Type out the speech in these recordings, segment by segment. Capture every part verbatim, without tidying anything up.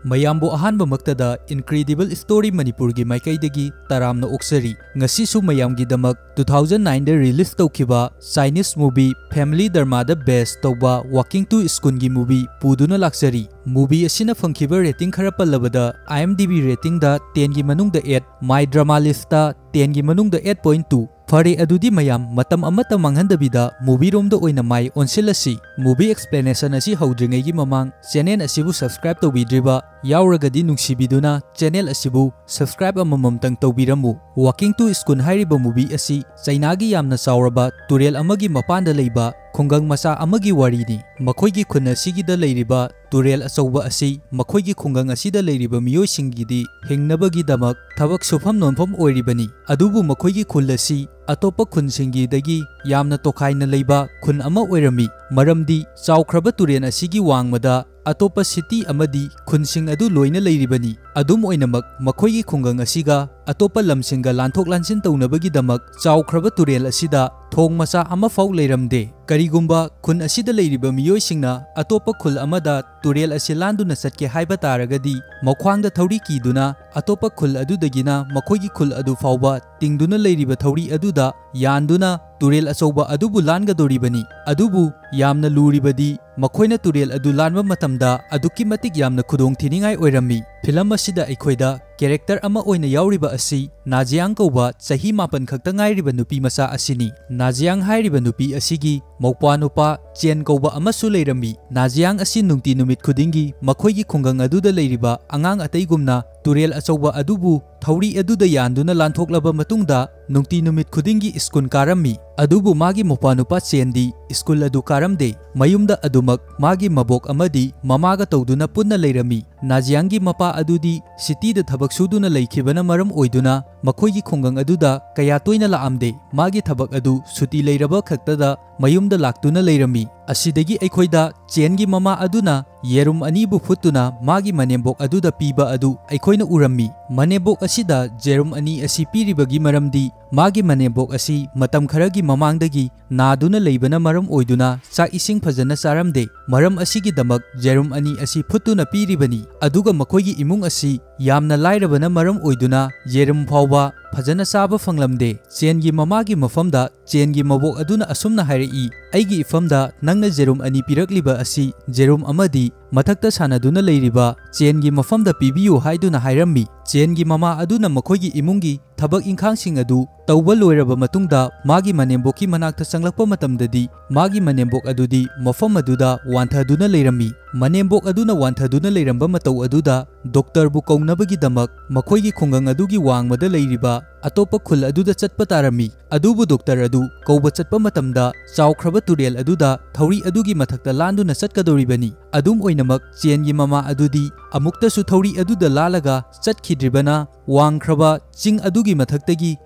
ꯃꯌꯥꯝꯕꯨ ꯑꯍꯥꯟꯕꯃꯛꯇꯗ Incredible Story ꯃꯅꯤꯄꯨꯔꯒꯤ ꯃꯥꯏꯀꯩꯗꯒꯤ ꯇꯔꯥꯝꯅ ꯑꯣꯛꯆꯔꯤ꯫ ꯉꯁꯤꯁꯨ ꯃꯌꯥꯝꯒꯤꯗꯃꯛ two thousand nine ꯗ release ꯇꯧꯈꯤꯕ Chinese movie Family Drama ꯗ base ꯇꯧꯕ Walking to School ꯒꯤ movie ꯄꯨꯗꯨꯅ ꯂꯥꯛꯆꯔꯤ꯫ Movie ꯑꯁꯤꯅ ꯐꯪꯈꯤꯕ rating ꯈꯔ ꯄꯜꯂꯕꯗ, IMDb rating ꯗ ten ꯒꯤ ꯃꯅꯨꯡꯗ eight, My Drama List ꯇ ten ꯒꯤ ꯃꯅꯨꯡꯗ eight point two꯫ ꯐꯔꯦ, ꯑꯗꯨꯗꯤ ꯃꯌꯥꯝ ꯃꯇꯝ ꯑꯃꯠꯇ ꯃꯥꯡꯍꯟꯗꯕꯤꯗ movie ꯔꯣꯝꯗ ꯑꯣꯏꯅ ꯃꯥꯏ ꯑꯣꯟꯁꯤꯜꯂꯁꯤ꯫ Movie explanation ꯑꯁꯤ ꯍꯧꯗ꯭ꯔꯤꯉꯩꯒꯤ ꯃꯃꯥꯡ channel ꯑꯁꯤꯕꯨ subscribe ꯇꯧꯕꯤꯗ꯭ꯔꯤꯕ ꯌꯥꯎꯔꯒꯗꯤ ꯅꯨꯡꯁꯤꯕꯤꯗꯨꯅ channel ꯑꯁꯤꯕꯨ subscribe ꯑꯃꯃꯝꯇꯪ ꯇꯧꯕꯤꯔꯝꯃꯨ꯫ Walking to School ꯍꯥꯏꯔꯤꯕ movie ꯑꯁꯤ ꯆꯩꯅꯥꯒꯤ ꯌꯥꯝꯅ ꯆꯥꯎꯔꯕ ꯇꯨꯔꯦꯜ ꯑꯃꯒꯤ ꯃꯄꯥꯟꯗ ꯂꯩꯕ ꯈꯨꯡꯒꯪ ꯃꯆꯥ ꯑꯃꯒꯤ ꯋꯥꯔꯤꯅꯤ꯫ ꯃꯈꯣꯏꯒꯤ ꯈꯨꯟ ꯑꯁꯤꯒꯤꯗ ꯂꯩꯔꯤꯕ ꯇꯨꯔꯦꯜ ꯑꯆꯧꯕ ꯑꯁꯤ ꯃꯈꯣꯏꯒꯤ ꯈꯨꯡꯒꯪ ꯑꯁꯤꯗ ꯂꯩꯔꯤꯕ ꯃꯤꯑꯣꯏꯁꯤꯡꯒꯤꯗꯤ ꯍꯤꯡꯅꯕꯒꯤꯗꯃꯛ ꯊꯕꯛ ꯁꯨꯐꯝ ꯅꯣꯝꯐꯝ ꯑꯣꯏꯔꯤꯕꯅꯤ꯫ ꯑꯗꯨꯕꯨ ꯃꯈꯣꯏꯒꯤ ꯈꯨꯜ ꯑꯁꯤ ꯑꯇꯣꯞꯄ ꯈꯨꯟꯁꯤꯡꯒꯤꯗꯒꯤ ꯌꯥꯝꯅ ꯇꯣꯈꯥꯏꯅ ꯂꯩꯕ ꯈꯨꯟ ꯑꯃ ꯑꯣꯏꯔꯝꯃꯤ, ꯃꯔꯝꯗꯤ ꯆꯥꯎꯈ꯭ꯔꯕ ꯇꯨꯔꯦꯜ ꯑꯁꯤꯒꯤ ꯋꯥꯡꯃꯗ ꯑꯇꯣꯞꯄ city ꯑꯃꯗꯤ ꯈꯨꯟꯁꯤꯡ ꯑꯗꯨ ꯂꯣꯏꯅ ꯂꯩꯔꯤꯕꯅꯤ꯫ ꯑꯗꯨꯝ ꯑꯣꯏꯅꯃꯛ, ꯃꯈꯣꯏꯒꯤ ꯈꯨꯡꯒꯪ ꯑꯁꯤꯒ ꯑꯇꯣꯞꯄ ꯂꯝꯁꯤꯡꯒ ꯂꯥꯟꯊꯣꯛ ꯂꯥꯟꯁꯤꯟ ꯇꯧꯅꯕꯒꯤꯗꯃꯛ ꯆꯥꯎꯈ꯭ꯔꯕ ꯇꯨꯔꯦꯜ ꯑꯁꯤꯗ ꯊꯣꯡ ꯃꯆꯥ ꯑꯃꯐꯥꯎ ꯂꯩꯔꯝꯗꯦ꯫ ꯀꯔꯤꯒꯨꯝꯕ ꯈꯨꯟ ꯑꯁꯤꯗ ꯂꯩꯔꯤꯕ ꯃꯤꯑꯣꯏꯁꯤꯡꯅ ꯑꯇꯣꯞꯄ ꯈꯨꯜ ꯑꯃꯗ ꯇꯨꯔꯦꯜ ꯑꯁꯤ ꯂꯥꯟꯗꯨꯅ ꯆꯠꯀꯦ ꯍꯥꯏꯕ ꯇꯥꯔꯒꯗꯤ, ꯃꯈ꯭ꯋꯥꯡꯗ ꯊꯧꯔꯤ ꯀꯤꯗꯨꯅ ꯑꯇꯣꯞꯄ ꯈꯨꯜ ꯑꯗꯨꯗꯒꯤꯅ ꯃꯈꯣꯏꯒꯤ ꯈꯨꯜ ꯑꯗꯨ ꯐꯥꯎꯕ ꯇꯤꯡꯗꯨꯅ ꯂꯩꯔꯤꯕ ꯊꯧꯔꯤ ꯑꯗꯨꯗ ꯌꯥꯟꯗꯨꯅ ꯇꯨꯔꯦꯜ ꯑꯆꯧꯕ ꯑꯗꯨꯕꯨ ꯂꯥꯟꯒꯗꯧꯔꯤꯕꯅꯤ꯫ ꯑꯗꯨꯕꯨ ꯌꯥꯝꯅ ꯂꯨꯔꯤꯕꯗꯤ, ꯃꯈꯣꯏꯅ ꯇꯨꯔꯦꯜ ꯑꯗꯨ ꯂꯥꯟꯕ ꯃꯇꯝꯗ ꯑꯗꯨꯛꯀꯤ ꯃꯇꯤꯛ ꯌꯥꯝꯅ ꯈꯨꯗꯣꯡ ꯊꯤꯅꯤꯡꯉꯥꯏ ꯑꯣꯏꯔꯝꯃꯤ꯫ Film ꯑꯁꯤꯗ ꯑꯩꯈꯣꯏꯗ character ꯑꯃ ꯑꯣꯏꯅ ꯌꯥꯎꯔꯤꯕ ꯑꯁꯤ ꯅꯥꯖꯤꯌꯥꯡ ꯀꯧꯕ ꯆꯍꯤ ꯃꯥꯄꯟ ꯈꯛꯇ ꯉꯥꯏꯔꯤꯕ ꯅꯨꯄꯤ ꯃꯆꯥ ꯑꯁꯤꯅꯤ꯫ ꯅꯥꯖꯤꯌꯥꯡ ꯍꯥꯏꯔꯤꯕ ꯅꯨꯄꯤ ꯑꯁꯤꯒꯤ ꯃꯧꯄ꯭ꯋꯥꯅꯨꯄꯥ ꯆꯦꯟ ꯀꯧꯕ ꯑꯃꯁꯨ ꯂꯩꯔꯝꯃꯤ꯫ ꯅꯥꯖꯤꯌꯥꯡ ꯑꯁꯤ ꯅꯨꯡꯇꯤ ꯅꯨꯃꯤꯠ ꯈꯨꯗꯤꯡꯒꯤ ꯃꯈꯣꯏꯒꯤ ꯈꯨꯡꯒꯪ ꯑꯗꯨꯗ ꯂꯩꯔꯤꯕ ꯑꯉꯥꯡ ꯑꯇꯩꯒꯨꯝꯅ ꯇꯨꯔꯦꯜ ꯑꯆꯧꯕ ꯑꯗꯨꯕꯨ ꯊꯧꯔꯤ ꯑꯗꯨꯗ ꯌꯥꯟꯗꯨꯅ ꯂꯥꯟꯊꯣꯛꯂꯕ ꯃꯇꯨꯡꯗ ꯅꯨꯡꯇꯤ ꯅꯨꯃꯤꯠ ꯈꯨꯗꯤꯡꯒꯤ school ꯀꯥꯔꯝꯃꯤ꯫ ꯑꯗꯨꯕꯨ ꯃꯥꯒꯤ ꯃꯧꯄ꯭ꯋꯥꯅꯨꯄꯥ ꯆꯦꯟꯗꯤ school ꯑꯗꯨ ꯀꯥꯔꯝꯗꯦ꯫ ꯃꯌꯨꯝꯗ ꯑꯗꯨꯃꯛ ꯃꯥꯒꯤ ꯃꯕꯣꯛ ꯑꯃꯗꯤ ꯃꯃꯥꯒ ꯇꯧꯗꯨꯅ ꯄꯨꯟꯅ ꯂꯩꯔꯝꯃꯤ꯫ ꯅꯥꯖꯤꯌꯥꯡꯒꯤ ꯃꯄꯥ ꯑꯗꯨꯗꯤ cityꯗ ꯊꯕꯛ ꯁꯨꯗꯨꯅ ꯂꯩꯈꯤꯕꯅ ꯃꯔꯝ ꯑꯣꯏꯗꯨꯅ ꯃꯈꯣꯏꯒꯤ ꯈꯨꯡꯒꯪ ꯑꯗꯨꯗ ꯀꯌꯥ ꯇꯣꯏꯅ ꯂꯥꯛꯑꯝꯗꯦ꯫ ꯃꯥꯒꯤ ꯊꯕꯛ ꯑꯗꯨ ꯁꯨꯇꯤ ꯂꯩꯔꯕ ꯈꯛꯇꯗ ꯃꯌꯨꯝꯗ ꯂꯥꯛꯇꯨꯅ ꯂꯩꯔꯝꯃꯤ꯫ ꯑꯁꯤꯗꯒꯤ ꯑꯩꯈꯣꯏꯗ ꯆꯦꯟꯒꯤ ꯃꯃꯥ ꯑꯗꯨꯅ ꯌꯦꯔꯨꯝ ꯑꯅꯤꯕꯨ ꯐꯨꯠꯇꯨꯅ ꯃꯥꯒꯤ ꯃꯅꯦꯝꯕꯣꯛ ꯑꯗꯨꯗ ꯄꯤꯕ ꯑꯗꯨ ꯑꯩꯈꯣꯏꯅ ꯎꯔꯝꯃꯤ꯫ ꯃꯅꯦꯝꯕꯣꯛ ꯑꯁꯤꯗ ꯌꯦꯔꯨꯝ ꯑꯅꯤ ꯑꯁꯤ ꯄꯤꯔꯤꯕꯒꯤ ꯃꯔꯝꯗꯤ ꯃꯥꯒꯤ ꯃꯅꯦꯝꯕꯣꯛ ꯑꯁꯤ ꯃꯇꯝ ꯈꯔꯒꯤ ꯃꯃꯥꯡꯗꯒꯤ ꯅꯥꯗꯨꯅ ꯂꯩꯕꯅ ꯃꯔꯝ ꯑꯣꯏꯗꯨꯅ ꯆꯥꯛ ꯏꯁꯤꯡ ꯐꯖꯅ ꯆꯥꯔꯝꯗꯦ꯫ ꯃꯔꯝ ꯑꯁꯤꯒꯤꯗꯃꯛ ꯌꯦꯔꯨꯝ ꯑꯅꯤ ꯑꯁꯤ ꯐꯨꯠꯇꯨꯅ ꯄꯤꯔꯤꯕꯅꯤ꯫ ꯑꯗꯨꯒ ꯃꯈꯣꯏꯒꯤ ꯏꯃꯨꯡ ꯑꯁꯤ ꯌꯥꯝꯅ ꯂꯥꯏꯔꯕꯅ ꯃꯔꯝ ꯑꯣꯏꯗꯨꯅ ꯌꯦꯔꯨꯝ ꯐꯥꯎꯕ ꯐꯖꯅ ꯆꯥꯕ ꯐꯪꯂꯝꯗꯦ꯫ ꯆꯦꯟꯒꯤ ꯃꯃꯥꯒꯤ ꯃꯐꯝꯗ ꯆꯦꯟꯒꯤ ꯃꯕꯣꯛ ꯑꯗꯨꯅ ꯑꯁꯨꯝꯅ ꯍꯥꯏꯔꯛꯏ, "ꯑꯩꯒꯤ ꯏꯐꯝꯗ ꯅꯪꯅ ꯌꯦꯔꯨꯝ ꯑꯅꯤ ꯄꯤꯔꯛꯂꯤꯕ ꯑꯁꯤ ꯌꯦꯔꯨꯝ ꯑꯃꯗꯤ ꯃꯊꯛꯇ ꯁꯥꯟꯅꯗꯨꯅ ꯂꯩꯔꯤꯕ ꯆꯦꯟꯒꯤ ꯃꯐꯝꯗ ꯄꯤꯕꯤꯌꯨ" ꯍꯥꯏꯗꯨꯅ ꯍꯥꯏꯔꯝꯃꯤ꯫ ꯆꯦꯟꯒꯤ ꯃꯃꯥ ꯑꯗꯨꯅ ꯃꯈꯣꯏꯒꯤ ꯏꯃꯨꯡꯒꯤ ꯊꯕꯛ ꯏꯪꯈꯥꯡꯁꯤꯡ ꯑꯗꯨ ꯇꯧꯕ ꯂꯣꯏꯔꯕ ꯃꯇꯨꯡꯗ ꯃꯥꯒꯤ ꯃꯅꯦꯝꯕꯣꯛꯀꯤ ꯃꯅꯥꯛꯇ ꯆꯪꯂꯛꯄ ꯃꯇꯝꯗꯗꯤ ꯃꯥꯒꯤ ꯃꯅꯦꯝꯕꯣꯛ ꯑꯗꯨꯗꯤ ꯃꯐꯝ ꯑꯗꯨꯗ ꯋꯥꯟꯊꯗꯨꯅ ꯂꯩꯔꯝꯃꯤ꯫ ꯃꯅꯦꯝꯕꯣꯛ ꯑꯗꯨꯅ ꯋꯥꯟꯊꯗꯨꯅ ꯂꯩꯔꯝꯕ ꯃꯇꯧ ꯑꯗꯨꯗ ꯗꯣꯛꯇꯔꯕꯨ ꯀꯧꯅꯕꯒꯤꯗꯃꯛ ꯃꯈꯣꯏꯒꯤ ꯈꯨꯡꯒꯪ ꯑꯗꯨꯒꯤ ꯋꯥꯡꯃꯗ ꯂꯩꯔꯤꯕ ꯑꯇꯣꯞꯄ ꯈꯨꯜ ꯑꯗꯨꯗ ꯆꯠꯄ ꯇꯥꯔꯝꯃꯤ꯫ ꯑꯗꯨꯕꯨ ꯗꯣꯛꯇꯔ ꯑꯗꯨ ꯀꯧꯕ ꯆꯠꯄ ꯃꯇꯝꯗ ꯆꯥꯎꯈ꯭ꯔꯕ ꯇꯨꯔꯦꯜ ꯑꯗꯨꯗ ꯊꯧꯔꯤ ꯑꯗꯨꯒꯤ ꯃꯊꯛꯇ ꯂꯥꯟꯗꯨꯅ ꯆꯠꯀꯗꯧꯔꯤꯕꯅꯤ꯫ ꯑꯗꯨꯝ ꯑꯣꯏꯅꯃꯛ ꯆꯦꯟꯒꯤ ꯃꯃꯥ ꯑꯗꯨꯗꯤ ꯑꯃꯨꯛꯇꯁꯨ ꯊꯧꯔꯤ ꯑꯗꯨꯗ ꯂꯥꯜꯂꯒ ꯆꯠꯈꯤꯗ꯭ꯔꯤꯕꯅ ꯋꯥꯡꯈ꯭ꯔꯕ ꯆꯤꯡ ꯑꯗꯨꯒꯤ ꯃꯊꯛꯇꯒꯤ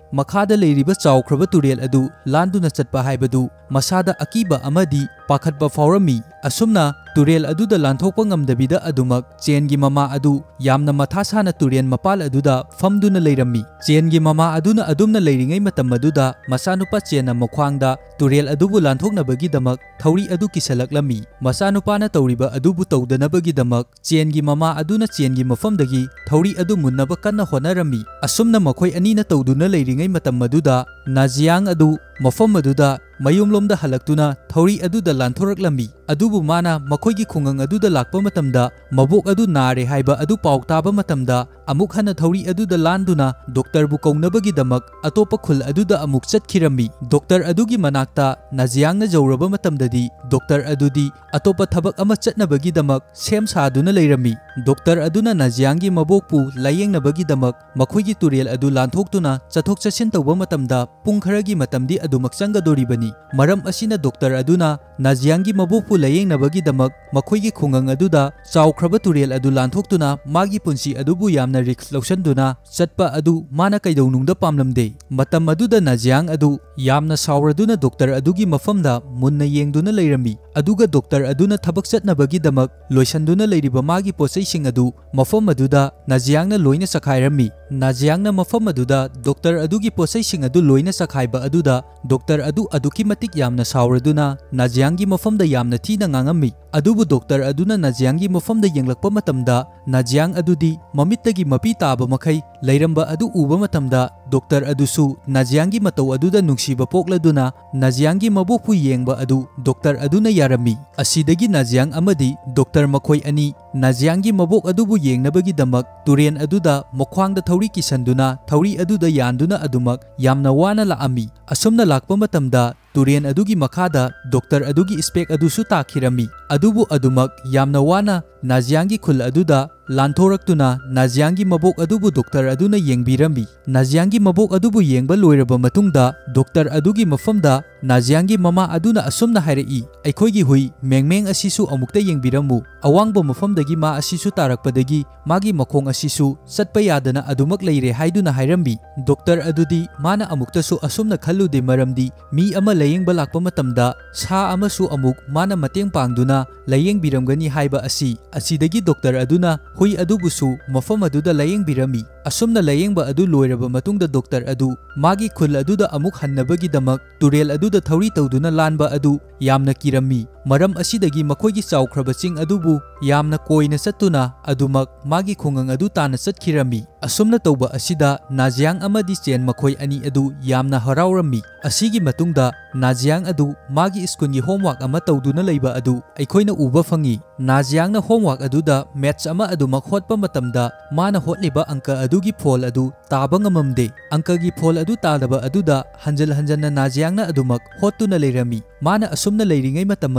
ꯃꯈꯥꯗ ꯂꯩꯔꯤꯕ ꯆꯥꯎꯈ꯭ꯔꯕ ꯇꯨꯔꯦꯜ ꯑꯗꯨ ꯂꯥꯟꯗꯨꯅ ꯆꯠꯄ ꯍꯥꯏꯕꯗꯨ ꯃꯁꯥꯗ ꯑꯀꯤꯕ ꯑꯃꯗꯤ ꯄꯥꯈꯠꯄ ꯐꯥꯎꯔꯝꯃꯤ꯫ ꯑꯁꯨꯝꯅ ꯇꯨꯔꯦꯜ ꯑꯗꯨꯗ ꯂꯥꯟꯊꯣꯛꯄ ꯉꯝꯗꯕꯤꯗ ꯑꯗꯨꯃꯛ ꯆꯦꯟꯒꯤ ꯃꯃꯥ ꯑꯗꯨ ꯌꯥꯝꯅ ꯃꯊꯥ ꯁꯥꯅ ꯇꯨꯔꯦꯜ ꯃꯄꯥꯜ ꯑꯗꯨꯗ ꯐꯝꯗꯨꯅ ꯂꯩꯔꯝꯃꯤ꯫ ꯆꯦꯟꯒꯤ ꯃꯃꯥ ꯑꯗꯨꯅ ꯑꯗꯨꯝꯅ ꯂꯩꯔꯤꯉꯩ ꯃꯇꯝ ꯑꯗꯨꯗ ꯃꯆꯥꯅꯨꯄꯥ ꯆꯦꯟꯅ ꯃꯈ꯭ꯋꯥꯡꯗ ꯇꯨꯔꯦꯜ ꯑꯗꯨꯕꯨ ꯂꯥꯟꯊꯣꯛꯅꯕꯒꯤꯗꯃꯛ ꯊꯧꯔꯤ ꯑꯗꯨ ꯀꯤꯁꯜꯂꯛꯂꯝꯃꯤ꯫ ꯃꯆꯥꯅꯨꯄꯥꯅ ꯇꯧꯔꯤꯕ ꯑꯗꯨꯕꯨ ꯇꯧꯗꯅꯕꯒꯤꯗꯃꯛ ꯆꯦꯟꯒꯤ ꯃꯃꯥ ꯑꯗꯨꯅ ꯆꯦꯟꯒꯤ ꯃꯐꯝꯗꯒꯤ ꯊꯧꯔꯤ ꯑꯗꯨ ꯃꯨꯟꯅꯕ ꯀꯟꯅ ꯍꯣꯠꯅꯔꯝꯃꯤ꯫ ꯑꯁꯨꯝꯅ ꯃꯈꯣꯏ ꯑꯅꯤꯅ ꯇꯧꯗꯨꯅ ꯂꯩꯔꯤꯉꯩ ꯃꯇꯝ ꯑꯗꯨꯗ ꯅꯥꯖꯤꯌꯥꯡ ꯑꯗꯨ ꯃꯐꯝ ꯑꯗꯨꯗ ꯃꯌꯨꯝꯂꯣꯝꯗ ꯍꯜꯂꯛꯇꯨꯅ ꯊꯧꯔꯤ ꯑꯗꯨꯗ ꯂꯥꯟꯊꯣꯔꯛꯂꯝꯃꯤ꯫ ꯑꯗꯨꯕꯨ ꯃꯥꯅ ꯃꯈꯣꯏꯒꯤ ꯈꯨꯡꯒꯪ ꯑꯗꯨꯗ ꯂꯥꯛꯄ ꯃꯇꯝꯗ ꯃꯕꯣꯛ ꯑꯗꯨ ꯅꯥꯔꯦ ꯍꯥꯏꯕ ꯑꯗꯨ ꯄꯥꯎ ꯇꯥꯕ ꯃꯇꯝꯗ ꯑꯃꯨꯛ ꯍꯟꯅ ꯊꯧꯔꯤ ꯑꯗꯨꯗ ꯂꯥꯟꯗꯨꯅ ꯗꯣꯛꯇꯔꯕꯨ ꯀꯧꯅꯕꯒꯤꯗꯃꯛ ꯑꯇꯣꯞꯄ ꯈꯨꯜ ꯑꯗꯨꯗ ꯑꯃꯨꯛ ꯆꯠꯈꯤꯔꯝꯃꯤ꯫ ꯗꯣꯛꯇꯔ ꯑꯗꯨꯒꯤ ꯃꯅꯥꯛꯇ ꯅꯥꯖꯤꯌꯥꯡꯅ ꯌꯧꯔꯕ ꯃꯇꯝꯗꯗꯤ ꯗꯣꯛꯇꯔ ꯑꯗꯨꯗꯤ ꯑꯇꯣꯞꯄ ꯊꯕꯛ ꯑꯃ ꯆꯠꯅꯕꯒꯤꯗꯃꯛ ꯁꯦꯝ ꯁꯥꯗꯨꯅ ꯂꯩꯔꯝꯃꯤ꯫ ꯗꯣꯛꯇꯔ ꯑꯗꯨꯅ ꯅꯥꯖꯤꯌꯥꯡꯒꯤ ꯃꯕꯣꯛꯄꯨ ꯂꯥꯌꯦꯡꯅꯕꯒꯤꯗꯃꯛ ꯃꯈꯣꯏꯒꯤ ꯇꯨꯔꯦꯜ ꯑꯗꯨ ꯂꯥꯟꯊꯣꯛꯇꯨꯅ ꯆꯠꯊꯣꯛ ꯆꯠꯁꯤꯟ ꯇꯧꯕ ꯃꯇꯝꯗ ꯄꯨꯡ ꯈꯔꯒꯤ ꯃꯇꯝꯗꯤ ꯑꯗꯨꯃꯛ ꯆꯪꯒꯗꯧꯔꯤꯕꯅꯤ꯫ ꯃꯔꯝ ꯑꯁꯤꯅ ꯗꯣꯛꯇꯔ ꯑꯗꯨꯅ ꯅꯥꯖꯤꯌꯥꯡꯒꯤ ꯃꯕꯣꯛꯄꯨ ꯂꯥꯌꯦꯡꯅꯕꯒꯤꯗꯃꯛ ꯃꯈꯣꯏꯒꯤ ꯈꯨꯡꯒꯪ ꯑꯗꯨꯗ ꯆꯥꯎꯈ꯭ꯔꯕ ꯇꯨꯔꯦꯜ ꯑꯗꯨ ꯂꯥꯟꯊꯣꯛꯇꯨꯅ ꯃꯥꯒꯤ ꯄꯨꯟꯁꯤ ꯑꯗꯨꯕꯨ ꯌꯥꯝꯅ ꯔꯤꯁ꯭ꯛ ꯂꯧꯁꯤꯟꯗꯨꯅ ꯆꯠꯄ ꯑꯗꯨ ꯃꯥꯅ ꯀꯩꯗꯧꯅꯨꯡꯗ ꯄꯥꯝꯂꯝꯗꯦ꯫ ꯃꯇꯝ ꯑꯗꯨꯗ ꯅꯥꯖꯤꯌꯥꯡ ꯑꯗꯨ ꯌꯥꯝꯅ ꯁꯥꯎꯔꯗꯨꯅ ꯗꯣꯛꯇꯔ ꯑꯗꯨꯒꯤ ꯃꯐꯝꯗ ꯃꯨꯟꯅ ꯌꯦꯡꯗꯨꯅ ꯂꯩꯔꯝꯃꯤ꯫ ꯑꯗꯨꯒ ꯗꯣꯛꯇꯔ ꯑꯗꯨꯅ ꯊꯕꯛ ꯆꯠꯅꯕꯒꯤꯗꯃꯛ ꯂꯣꯏꯁꯤꯟꯗꯨꯅ ꯂꯩꯔꯤꯕ ꯃꯥꯒꯤ ꯄꯣꯠꯆꯩꯁꯤꯡ ꯑꯗꯨ ꯃꯐꯝ ꯑꯗꯨꯗ ꯅꯥꯖꯤꯌꯥꯡꯅ ꯂꯣꯏꯅ ꯆꯈꯥꯏꯔꯝꯃꯤ꯫ ꯅꯥꯖꯤꯌꯥꯡꯅ ꯃꯐꯝ ꯑꯗꯨꯗ ꯗꯣꯛꯇꯔ ꯑꯗꯨꯒꯤ ꯄꯣꯠꯆꯩꯁꯤꯡ ꯑꯗꯨ ꯂꯣꯏꯅ ꯆꯈꯥꯏꯕ ꯑꯗꯨꯗ ꯗꯣꯛꯇꯔ ꯑꯗꯨ ꯑꯗꯨꯛꯀꯤ ꯃꯇꯤꯛ ꯌꯥꯝꯅ ꯁꯥꯎꯔꯗꯨꯅ ꯅꯥꯖꯤꯌꯥꯡꯒꯤ ꯃꯐꯝꯗ ꯌꯥꯝꯅ ꯊꯤꯅ ꯉꯥꯡꯉꯝꯃꯤ꯫ ꯑꯗꯨꯕꯨ ꯗꯣꯛꯇꯔ ꯑꯗꯨꯅ ꯅꯥꯖꯤꯌꯥꯡꯒꯤ ꯃꯐꯝꯗ ꯌꯦꯡꯂꯛꯄ ꯃꯇꯝꯗ ꯅꯥꯖꯤꯌꯥꯡ ꯑꯗꯨꯗꯤ ꯃꯃꯤꯠꯇꯒꯤ ꯃꯄꯤ ꯇꯥꯕ ꯃꯈꯩ ꯂꯩꯔꯝꯕ ꯑꯗꯨ ꯎꯕ ꯃꯇꯝꯗ ꯗꯣꯛꯇꯔ ꯑꯗꯨꯁꯨ ꯅꯥꯖꯤꯌꯥꯡꯒꯤ ꯃꯇꯧ ꯑꯗꯨꯗ ꯅꯨꯡꯁꯤꯕ ꯄꯣꯛꯂꯗꯨꯅ ꯅꯥꯖꯤꯌꯥꯡꯒꯤ ꯃꯕꯣꯛꯄꯨ ꯌꯦꯡꯕ ꯑꯗꯨ ꯗꯣꯛꯇꯔ ꯑꯗꯨꯅ ꯌꯥꯔꯝꯃꯤ꯫ ꯑꯁꯤꯗꯒꯤ ꯅꯥꯖꯤꯌꯥꯡ ꯑꯃꯗꯤ ꯗꯣꯛꯇꯔ ꯃꯈꯣꯏ ꯑꯅꯤ ꯅꯥꯖꯤꯌꯥꯡꯒꯤ ꯃꯕꯣꯛ ꯑꯗꯨꯕꯨ ꯌꯦꯡꯅꯕꯒꯤꯗꯃꯛ ꯇꯨꯔꯦꯟ ꯑꯗꯨꯗ ꯃꯈ꯭ꯋꯥꯡꯗ ꯊꯧꯔꯤ ꯀꯤꯁꯟꯗꯨꯅ ꯊꯧꯔꯤ ꯑꯗꯨꯗ ꯌꯥꯟꯗꯨꯅ ꯑꯗꯨꯃꯛ ꯌꯥꯝꯅ ꯋꯥꯅ ꯂꯥꯛꯑꯝꯃꯤ꯫ ꯑꯁꯨꯝꯅ ꯂꯥꯛꯄ ꯃꯇꯝꯗ ꯇꯨꯔꯦꯟ ꯑꯗꯨꯒꯤ ꯃꯈꯥꯗ ꯗꯣꯛꯇꯔ ꯑꯗꯨꯒꯤ ꯏꯁꯄꯦꯛ ꯑꯗꯨꯁꯨ ꯇꯥꯈꯤꯔꯝꯃꯤ꯫ ꯑꯗꯨꯕꯨ ꯑꯗꯨꯃꯛ ꯌꯥꯝꯅ ꯋꯥꯅ ꯅꯥꯖꯤꯌꯥꯡꯒꯤ ꯈꯨꯜ ꯑꯗꯨꯗ ꯂꯥꯟꯊꯣꯔꯛꯇꯨꯅ ꯅꯥꯖꯤꯌꯥꯡꯒꯤ ꯃꯕꯣꯛ ꯑꯗꯨꯕꯨ ꯗꯣꯛꯇꯔ ꯑꯗꯨꯅ ꯌꯦꯡꯕꯤꯔꯝꯃꯤ꯫ ꯅꯥꯖꯤꯌꯥꯡꯒꯤ ꯃꯕꯣꯛ ꯑꯗꯨꯕꯨ ꯌꯦꯡꯕ ꯂꯣꯏꯔꯕ ꯃꯇꯨꯡꯗ ꯗꯣꯛꯇꯔ ꯑꯗꯨꯒꯤ ꯃꯐꯝꯗ ꯅꯥꯖꯤꯌꯥꯡꯒꯤ ꯃꯃꯥ ꯑꯗꯨꯅ ꯑꯁꯨꯝꯅ ꯍꯥꯏꯔꯛꯏ, "ꯑꯩꯈꯣꯏꯒꯤ ꯍꯨꯏ ꯃꯦꯡꯃꯦꯡ ꯑꯁꯤꯁꯨ ꯑꯃꯨꯛꯇ ꯌꯦꯡꯕꯤꯔꯝꯃꯨ꯫ ꯑꯋꯥꯡꯕ ꯃꯐꯝꯗꯒꯤ ꯃꯥ ꯑꯁꯤꯁꯨ ꯇꯥꯔꯛꯄꯗꯒꯤ ꯃꯥꯒꯤ ꯃꯈꯣꯡ ꯑꯁꯤꯁꯨ ꯆꯠꯄ ꯌꯥꯗꯅ ꯑꯗꯨꯃꯛ ꯂꯩꯔꯦ" ꯍꯥꯏꯗꯨꯅ ꯍꯥꯏꯔꯝꯃꯤ꯫ ꯗꯣꯛꯇꯔ ꯑꯗꯨꯗꯤ ꯃꯥꯅ ꯑꯃꯨꯛꯇꯁꯨ ꯑꯁꯨꯝꯅ ꯈꯜꯂꯨꯗꯦ, ꯃꯔꯝꯗꯤ ꯃꯤ ꯑꯃ ꯂꯥꯌꯦꯡꯕ ꯂꯥꯛꯄ ꯃꯇꯝꯗ ꯁꯥ ꯑꯃꯁꯨ ꯑꯃꯨꯛ ꯃꯥꯅ ꯃꯇꯦꯡ ꯄꯥꯡꯗꯨꯅ ꯂꯥꯌꯦꯡꯕꯤꯔꯝꯒꯅꯤ ꯍꯥꯏꯕ ꯑꯁꯤ꯫ ꯑꯁꯤꯗꯒꯤ ꯗꯣꯛꯇꯔ ꯑꯗꯨꯅ ꯍꯨꯏ ꯑꯗꯨꯕꯨꯁꯨ ꯃꯐꯝ ꯑꯗꯨꯗ ꯂꯥꯌꯦꯡꯕꯤꯔꯝꯃꯤ꯫ ꯑꯁꯨꯝꯅ ꯂꯥꯌꯦꯡꯕ ꯑꯗꯨ ꯂꯣꯏꯔꯕ ꯃꯇꯨꯡꯗ ꯗꯣꯛꯇꯔ ꯑꯗꯨ ꯃꯥꯒꯤ ꯈꯨꯜ ꯑꯗꯨꯗ ꯑꯃꯨꯛ ꯍꯟꯅꯕꯒꯤꯗꯃꯛ ꯇꯨꯔꯦꯜ ꯑꯗꯨꯗ ꯊꯧꯔꯤ ꯇꯧꯗꯨꯅ ꯂꯥꯟꯕ ꯑꯗꯨ ꯌꯥꯝꯅ ꯀꯤꯔꯝꯃꯤ꯫ ꯃꯔꯝ ꯑꯁꯤꯗꯒꯤ ꯃꯈꯣꯏꯒꯤ ꯆꯥꯎꯈ꯭ꯔꯕ ꯆꯤꯡ ꯑꯗꯨꯕꯨ ꯌꯥꯝꯅ ꯀꯣꯏꯅ ꯆꯠꯇꯨꯅ ꯑꯗꯨꯃꯛ ꯃꯥꯒꯤ ꯈꯨꯡꯒꯪ ꯑꯗꯨ ꯇꯥꯟꯅ ꯆꯠꯈꯤꯔꯝꯃꯤ꯫ ꯑꯁꯨꯝꯅ ꯇꯧꯕ ꯑꯁꯤꯗ ꯅꯥꯖꯤꯌꯥꯡ ꯑꯃꯗꯤ ꯆꯦꯟ ꯃꯈꯣꯏ ꯑꯅꯤ ꯑꯗꯨ ꯌꯥꯝꯅ ꯍꯔꯥꯎꯔꯝꯃꯤ꯫ ꯑꯁꯤꯒꯤ ꯃꯇꯨꯡꯗ ꯅꯥꯖꯤꯌꯥꯡ ꯑꯗꯨ ꯃꯥꯒꯤ ꯁ꯭ꯀꯨꯜꯒꯤ ꯍꯣꯝꯋꯥꯔꯛ ꯑꯃ ꯇꯧꯗꯨꯅ ꯂꯩꯕ ꯑꯗꯨ ꯑꯩꯈꯣꯏꯅ ꯎꯕ ꯐꯪꯉꯤ꯫ ꯅꯥꯖꯤꯌꯥꯡꯅ ꯍꯣꯝꯋꯥꯔꯛ ꯑꯗꯨꯗ ꯃꯦꯊꯁ ꯑꯃ ꯑꯗꯨꯃꯛ ꯍꯣꯠꯄ ꯃꯇꯝꯗ ꯃꯥꯅ ꯍꯣꯠꯂꯤꯕ ꯑꯪꯀ ꯑꯗꯨꯒꯤ ꯐꯣꯜ ꯑꯗꯨ ꯇꯥꯕ ꯉꯝꯃꯝꯗꯦ꯫ ꯑꯪꯀꯒꯤ ꯐꯣꯜ ꯑꯗꯨ ꯇꯥꯗꯕ ꯑꯗꯨꯗ ꯍꯟꯖꯤꯜ ꯍꯟꯖꯤꯟꯅ ꯅꯥꯖꯤꯌꯥꯡꯅ ꯑꯗꯨꯃꯛ ꯍꯣꯠꯇꯨꯅ ꯂꯩꯔꯝꯃꯤ꯫ ꯃꯥꯅ ꯑꯁꯨꯝꯅ ꯂꯩꯔꯤꯉꯩ ꯃꯇꯝ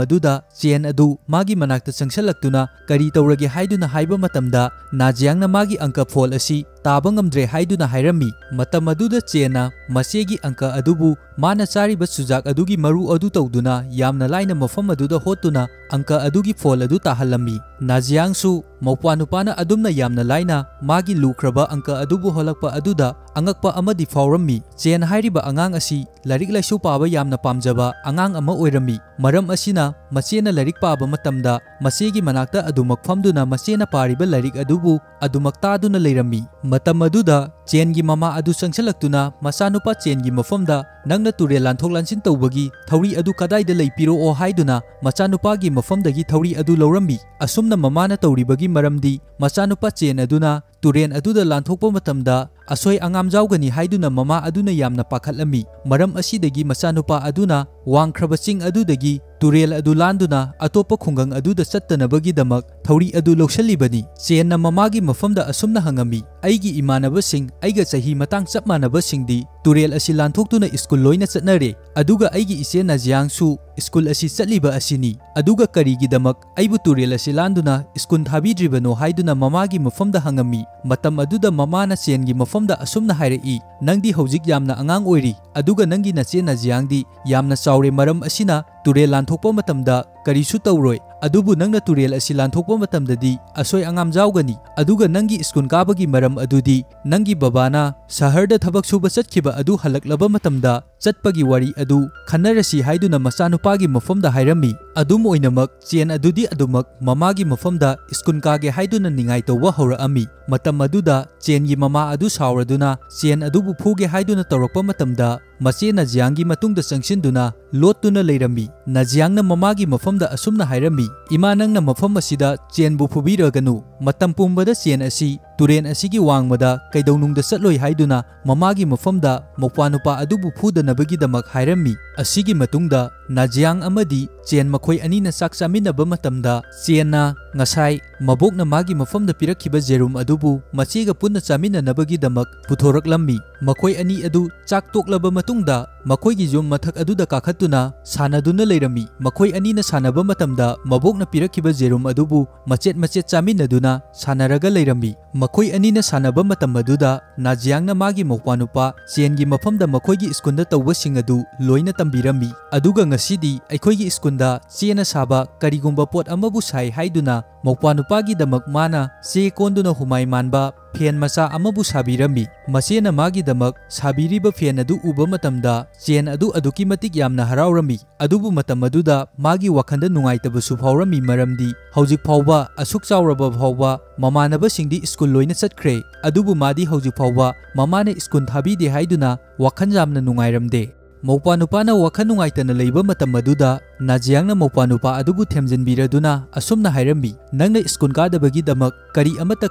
ꯑꯗꯨꯗ ꯆꯦꯟ ꯑꯗꯨ ꯃꯥꯒꯤ ꯃꯅꯥꯛꯇ ꯆꯪꯁꯤꯜꯂꯛꯇꯨꯅ ꯀꯔꯤ ꯇꯧꯔꯒꯦ ꯍꯥꯏꯗꯨꯅ ꯍꯥꯏꯕ ꯃꯇꯝꯗ ꯅꯥꯖꯤꯌꯥꯡꯅ ꯃꯥꯒꯤ ꯑꯪꯀ ꯐꯣꯜ ꯑꯁꯤ ꯇꯥꯕ ꯉꯝꯗ꯭ꯔꯦ ꯍꯥꯏꯗꯨꯅ ꯍꯥꯏꯔꯝꯃꯤ꯫ ꯃꯇꯝ ꯑꯗꯨꯗ ꯆꯦꯟꯅ ꯃꯆꯦꯒꯤ ꯑꯪꯀ ꯑꯗꯨꯕꯨ ꯃꯥꯅ ꯆꯥꯔꯤꯕ ꯆꯨꯖꯥꯛ ꯑꯗꯨꯒꯤ ꯃꯔꯨ ꯑꯗꯨ ꯇꯧꯗꯨꯅ ꯌꯥꯝꯅ ꯂꯥꯏꯅ ꯃꯐꯝ ꯑꯗꯨꯗ ꯍꯣꯠꯇꯨꯅ ꯑꯪꯀ ꯑꯗꯨꯒꯤ ꯐꯣꯜ ꯑꯗꯨ ꯇꯥꯍꯜꯂꯝꯃꯤ꯫ ꯅꯥꯖꯤꯌꯥꯡꯁꯨ ꯃꯧꯄ꯭ꯋꯥ ꯅꯨꯄꯥꯅ ꯑꯗꯨꯝꯅ ꯌꯥꯝꯅ ꯂꯥꯏꯅ ꯃꯥꯒꯤ ꯂꯨꯈ꯭ꯔꯕ ꯑꯪꯀ ꯑꯗꯨꯕꯨ ꯍꯣꯜꯂꯛꯄ ꯑꯗꯨꯗ ꯑꯉꯛꯄ ꯑꯃꯗꯤ ꯐꯥꯎꯔꯝꯃꯤ꯫ ꯆꯦꯟ ꯍꯥꯏꯔꯤꯕ ꯑꯉꯥꯡ ꯑꯁꯤ ꯂꯥꯏꯔꯤꯛ ꯂꯥꯏꯁꯨ ꯄꯥꯕ ꯌꯥꯝꯅ ꯄꯥꯝꯖꯕ ꯑꯉꯥꯡ ꯑꯃ ꯑꯣꯏꯔꯝꯃꯤ꯫ ꯃꯔꯝ ꯑꯁꯤꯅ ꯃꯆꯦꯅ ꯂꯥꯏꯔꯤꯛ ꯄꯥꯕ ꯃꯇꯝꯗ ꯃꯆꯦꯒꯤ ꯃꯅꯥꯛꯇ ꯑꯗꯨꯃꯛ ꯐꯝꯗꯨꯅ ꯃꯆꯦꯅ ꯄꯥꯔꯤꯕ ꯂꯥꯏꯔꯤꯛ ꯑꯗꯨꯕꯨ ꯑꯗꯨꯃꯛ ꯇꯥꯗꯨꯅ ꯂꯩꯔꯝꯃꯤ꯫ ꯃꯇꯝ ꯑꯗꯨꯗ ꯆꯦꯟꯒꯤ ꯃꯃꯥ ꯑꯗꯨ ꯆꯪꯁꯤꯜꯂꯛꯇꯨꯅ ꯃꯆꯥꯅꯨꯄꯥ ꯆꯦꯟꯒꯤ ꯃꯐꯝꯗ, "ꯅꯪꯅ ꯇꯨꯔꯦꯜ ꯂꯥꯟꯊꯣꯛ ꯂꯥꯟꯁꯤꯟ ꯇꯧꯕꯒꯤ ꯊꯧꯔꯤ ꯑꯗꯨ ꯀꯗꯥꯏꯗ ꯂꯩ, ꯄꯤꯔꯛꯑꯣ" ꯍꯥꯏꯗꯨꯅ ꯃꯆꯥꯅꯨꯄꯥꯒꯤ ꯃꯐꯝꯗꯒꯤ ꯊꯧꯔꯤ ꯑꯗꯨ ꯂꯧꯔꯝꯃꯤ꯫ ꯑꯁꯨꯝꯅ ꯃꯃꯥꯅ ꯇꯧꯔꯤꯕꯒꯤ ꯃꯔꯝꯗꯤ ꯃꯆꯥꯅꯨꯄꯥ ꯆꯦꯟ ꯑꯗꯨꯅ ꯇꯨꯔꯦꯜ ꯑꯗꯨꯗ ꯂꯥꯟꯊꯣꯛꯄ ꯃꯇꯝꯗ ꯑꯁꯣꯏ ꯑꯉꯥꯝ ꯌꯥꯎꯒꯅꯤ ꯍꯥꯏꯗꯨꯅ ꯃꯃꯥ ꯑꯗꯨꯅ ꯌꯥꯝꯅ ꯄꯥꯈꯠꯂꯝꯃꯤ꯫ ꯃꯔꯝ ꯑꯁꯤꯗꯒꯤ ꯃꯆꯥꯅꯨꯄꯥ ꯑꯗꯨꯅ ꯋꯥꯡꯈ꯭ꯔꯕ ꯆꯤꯡ ꯑꯗꯨꯗꯒꯤ ꯇꯨꯔꯦꯜ ꯑꯗꯨ ꯂꯥꯟꯗꯨꯅ ꯑꯇꯣꯞꯄ ꯈꯨꯡꯒꯪ ꯑꯗꯨꯗ ꯆꯠꯇꯅꯕꯒꯤꯗꯃꯛ ꯊꯧꯔꯤ ꯑꯗꯨ ꯂꯧꯁꯤꯜꯂꯤꯕꯅꯤ꯫ ꯆꯦꯟꯅ ꯃꯃꯥꯒꯤ ꯃꯐꯝꯗ ꯑꯁꯨꯝꯅ ꯍꯪꯉꯝꯃꯤ, "ꯑꯩꯒꯤ ꯏꯃꯥꯟꯅꯕꯁꯤꯡ, ꯑꯩꯒ ꯆꯍꯤ ꯃꯇꯥꯡ ꯆꯞ ꯃꯥꯟꯅꯕꯁꯤꯡꯗꯤ ꯇꯨꯔꯦꯜ ꯑꯁꯤ ꯂꯥꯟꯊꯣꯛꯇꯨꯅ ꯁ꯭ꯀꯨꯜ ꯂꯣꯏꯅ ꯆꯠꯅꯔꯦ, ꯑꯗꯨꯒ ꯑꯩꯒꯤ ꯏꯆꯦ ꯅꯥꯖꯤꯌꯥꯡꯁꯨ ꯁ꯭ꯀꯨꯜ ꯑꯁꯤ ꯆꯠꯂꯤꯕ ꯑꯁꯤꯅꯤ, ꯑꯗꯨꯒ ꯀꯔꯤꯒꯤꯗꯃꯛ ꯑꯩꯕꯨ ꯇꯨꯔꯦꯜ ꯑꯁꯤ ꯂꯥꯟꯗꯨꯅ ꯁ꯭ꯀꯨꯜ ꯊꯥꯕꯤꯗ꯭ꯔꯤꯕꯅꯣ?" ꯍꯥꯏꯗꯨꯅ ꯃꯃꯥꯒꯤ ꯃꯐꯝꯗ ꯍꯪꯉꯝꯃꯤ꯫ ꯃꯇꯝ ꯑꯗꯨꯗ ꯃꯃꯥꯅ ꯆꯦꯟꯒꯤ ꯃꯐꯝꯗ ꯑꯁꯨꯝꯅ ꯍꯥꯏꯔꯛꯏ, "ꯅꯪꯗꯤ ꯍꯧꯖꯤꯛ ꯌꯥꯝꯅ ꯑꯉꯥꯡ ꯑꯣꯏꯔꯤ, ꯑꯗꯨꯒ ꯅꯪꯒꯤ ꯅꯆꯦ ꯅꯥꯖꯤꯌꯥꯡꯗꯤ ꯌꯥꯝꯅ ꯆꯥꯎꯔꯦ, ꯃꯔꯝ ꯑꯁꯤꯅ ꯇꯨꯔꯦꯜ ꯂꯥꯟꯊꯣꯛꯄ ꯃꯇꯝꯗ ꯀꯔꯤꯁꯨ ꯇꯧꯔꯣꯏ, ꯑꯗꯨꯕꯨ ꯅꯪꯅ ꯇꯨꯔꯦꯜ ꯑꯁꯤ ꯂꯥꯟꯊꯣꯛꯄ ꯃꯇꯝꯗꯗꯤ ꯑꯁꯣꯏ ꯑꯉꯥꯝ ꯌꯥꯎꯒꯅꯤ, ꯑꯗꯨꯒ ꯅꯪꯒꯤ ꯁ꯭ꯀꯨꯜ ꯀꯥꯕꯒꯤ ꯃꯔꯝ ꯑꯗꯨꯗꯤ ꯅꯪꯒꯤ ꯕꯕꯥꯅ ꯁꯍꯔꯗ ꯊꯕꯛ ꯁꯨꯕ ꯆꯠꯈꯤꯕ ꯑꯗꯨ ꯍꯜꯂꯛꯂꯕ ꯃꯇꯝꯗ ꯆꯠꯄꯒꯤ ꯋꯥꯔꯤ ꯑꯗꯨ ꯈꯟꯅꯔꯁꯤ" ꯍꯥꯏꯗꯨꯅ ꯃꯆꯥꯅꯨꯄꯥꯒꯤ ꯃꯐꯝꯗ ꯍꯥꯏꯔꯝꯃꯤ꯫ ꯑꯗꯨꯝ ꯑꯣꯏꯅꯃꯛ, ꯆꯦꯟ ꯑꯗꯨꯗꯤ ꯑꯗꯨꯃꯛ ꯃꯃꯥꯒꯤ ꯃꯐꯝꯗ ꯁ꯭ꯀꯨꯜ ꯀꯥꯒꯦ ꯍꯥꯏꯗꯨꯅ ꯅꯤꯡꯉꯥꯏ ꯇꯧꯕ ꯍꯧꯔꯛꯑꯝꯃꯤ꯫ ꯃꯇꯝ ꯑꯗꯨꯗ ꯆꯦꯟꯒꯤ ꯃꯃꯥ ꯑꯗꯨ ꯁꯥꯎꯔꯗꯨꯅ ꯆꯦꯟ ꯑꯗꯨꯕꯨ ꯐꯨꯒꯦ ꯍꯥꯏꯗꯨꯅ ꯇꯧꯔꯛꯄ ꯃꯇꯝꯗ, ꯃꯆꯦ ꯅꯥꯖꯤꯌꯥꯡꯒꯤ ꯃꯇꯨꯡꯗ ꯆꯪꯁꯤꯟꯗꯨꯅ ꯂꯣꯠꯇꯨꯅ ꯂꯩꯔꯝꯃꯤ꯫ ꯅꯥꯖꯤꯌꯥꯡꯅ ꯃꯃꯥꯒꯤ ꯃꯐꯝꯗ ꯑꯁꯨꯝꯅ ꯍꯥꯏꯔꯝꯃꯤ, "ꯏꯃꯥ, ꯅꯪꯅ ꯃꯐꯝ ꯑꯁꯤꯗ ꯆꯦꯟꯕꯨ ꯐꯨꯕꯤꯔꯒꯅꯨ꯫ ꯃꯇꯝ ꯄꯨꯝꯕꯗ ꯆꯦꯟ ꯑꯁꯤ ꯇꯨꯔꯦꯟ ꯑꯁꯤꯒꯤ ꯋꯥꯡꯃꯗ ꯀꯩꯗꯧꯅꯨꯡꯗ ꯆꯠꯂꯣꯏ ꯍꯥꯏꯗꯨꯅ ꯃꯃꯥꯒꯤ ꯃꯐꯝꯗ ꯃꯧꯄ꯭ꯋꯥꯅꯨꯄꯥ ꯑꯗꯨꯕꯨ ꯐꯨꯗꯅꯕꯒꯤꯗꯃꯛ ꯍꯥꯏꯔꯝꯃꯤ꯫ ꯑꯁꯤꯒꯤ ꯃꯇꯨꯡꯗ ꯅꯥꯖꯤꯌꯥꯡ ꯑꯃꯗꯤ ꯆꯦꯟ ꯃꯈꯣꯏ ꯑꯅꯤꯅ ꯆꯥꯛ ꯆꯥꯃꯤꯟꯅꯕ ꯃꯇꯝꯗ ꯆꯦꯟꯅ ꯉꯁꯥꯏ ꯃꯕꯣꯛꯅ ꯃꯥꯒꯤ ꯃꯐꯝꯗ ꯄꯤꯔꯛꯈꯤꯕ ꯖꯦꯔꯨꯝ ꯑꯗꯨꯕꯨ ꯃꯆꯦꯒ ꯄꯨꯟꯅ ꯆꯥꯃꯤꯟꯅꯅꯕꯒꯤꯗꯃꯛ ꯄꯨꯊꯣꯔꯛꯂꯝꯃꯤ꯫ ꯃꯈꯣꯏ ꯑꯅꯤ ꯑꯗꯨ ꯆꯥꯛ ꯇꯣꯛꯂꯕ ꯃꯇꯨꯡꯗ ꯃꯈꯣꯏꯒꯤ ꯌꯨꯝ ꯃꯊꯛ ꯑꯗꯨꯗ ꯀꯥꯈꯠꯇꯨꯅ ꯁꯥꯟꯅꯗꯨꯅ ꯂꯩꯔꯝꯃꯤ꯫ ꯃꯈꯣꯏ ꯑꯅꯤꯅ ꯁꯥꯟꯅꯕ ꯃꯇꯝꯗ ꯃꯕꯣꯛꯅ ꯄꯤꯔꯛꯈꯤꯕ ꯖꯦꯔꯨꯝ ꯑꯗꯨꯕꯨ ꯃꯆꯦꯠ ꯃꯆꯦꯠ ꯆꯥꯃꯤꯟꯅꯗꯨꯅ ꯁꯥꯟꯅꯔꯒ ꯂꯩꯔꯝꯃꯤ꯫ ꯃꯈꯣꯏ ꯑꯅꯤꯅ ꯁꯥꯟꯅꯕ ꯃꯇꯝ ꯑꯗꯨꯗ ꯅꯥꯖꯤꯌꯥꯡꯅ ꯃꯥꯒꯤ ꯃꯧꯄ꯭ꯋꯥꯅꯨꯄꯥ ꯆꯦꯟꯒꯤ ꯃꯐꯝꯗ ꯃꯈꯣꯏꯒꯤ ꯁ꯭ꯀꯨꯜꯗ ꯇꯧꯕꯁꯤꯡ ꯑꯗꯨ ꯂꯣꯏꯅ ꯇꯝꯕꯤꯔꯝꯃꯤ꯫ ꯑꯗꯨꯒ ꯉꯁꯤꯗꯤ ꯑꯩꯈꯣꯏꯒꯤ ꯁ꯭ꯀꯨꯜꯗ ꯆꯦꯅ ꯁꯥꯕ ꯀꯔꯤꯒꯨꯝꯕ ꯄꯣꯠ ꯑꯃꯕꯨ ꯁꯥꯏ ꯍꯥꯏꯗꯨꯅ ꯃꯧꯄ꯭ꯋꯥꯅꯨꯄꯥꯒꯤꯗꯃꯛ ꯃꯥꯅ ꯆꯦ ꯀꯣꯟꯗꯨꯅ ꯍꯨꯃꯥꯏ ꯃꯥꯟꯕ ꯐꯦꯟ ꯃꯆꯥ ꯑꯃꯕꯨ ꯁꯥꯕꯤꯔꯝꯃꯤ꯫ ꯃꯆꯦꯅ ꯃꯥꯒꯤꯗꯃꯛ ꯁꯥꯕꯤꯔꯤꯕ ꯐꯦꯟ ꯑꯗꯨ ꯎꯕ ꯃꯇꯝꯗ ꯆꯦꯟ ꯑꯗꯨ ꯑꯗꯨꯛꯀꯤ ꯃꯇꯤꯛ ꯌꯥꯝꯅ ꯍꯔꯥꯎꯔꯝꯃꯤ꯫ ꯑꯗꯨꯕꯨ ꯃꯇꯝ ꯑꯗꯨꯗ ꯃꯥꯒꯤ ꯋꯥꯈꯜꯗ ꯅꯨꯡꯉꯥꯏꯇꯕꯁꯨ ꯐꯥꯎꯔꯝꯃꯤ, ꯃꯔꯝꯗꯤ ꯍꯧꯖꯤꯛ ꯐꯥꯎꯕ ꯑꯁꯨꯛ ꯆꯥꯎꯔꯕ ꯐꯥꯎꯕ ꯃꯃꯥꯟꯅꯕꯁꯤꯡꯗꯤ ꯁ꯭ꯀꯨꯜ ꯂꯣꯏꯅ ꯆꯠꯈ꯭ꯔꯦ, ꯑꯗꯨꯕꯨ ꯃꯥꯗꯤ ꯍꯧꯖꯤꯛ ꯐꯥꯎꯕ ꯃꯃꯥꯅ ꯁ꯭ꯀꯨꯜ ꯊꯥꯕꯤꯗꯦ ꯍꯥꯏꯗꯨꯅ ꯋꯥꯈꯜ ꯌꯥꯝꯅ ꯅꯨꯡꯉꯥꯏꯔꯝꯗꯦ꯫ ꯃꯧꯄ꯭ꯋꯥꯅꯨꯄꯥꯅ ꯋꯥꯈꯜ ꯅꯨꯡꯉꯥꯏꯇꯅ ꯂꯩꯕ ꯃꯇꯝ ꯑꯗꯨꯗ ꯅꯥꯖꯤꯌꯥꯡꯅ ꯃꯧꯄ꯭ꯋꯥꯅꯨꯄꯥ ꯑꯗꯨꯕꯨ ꯊꯦꯝꯖꯤꯟꯕꯤꯔꯗꯨꯅ ꯑꯁꯨꯝꯅ ꯍꯥꯏꯔꯝꯃꯤ, "ꯅꯪꯅ ꯁ꯭ꯀꯨꯜ ꯀꯥꯗꯕꯒꯤꯗꯃꯛ ꯀꯔꯤ ꯑꯃꯠꯇ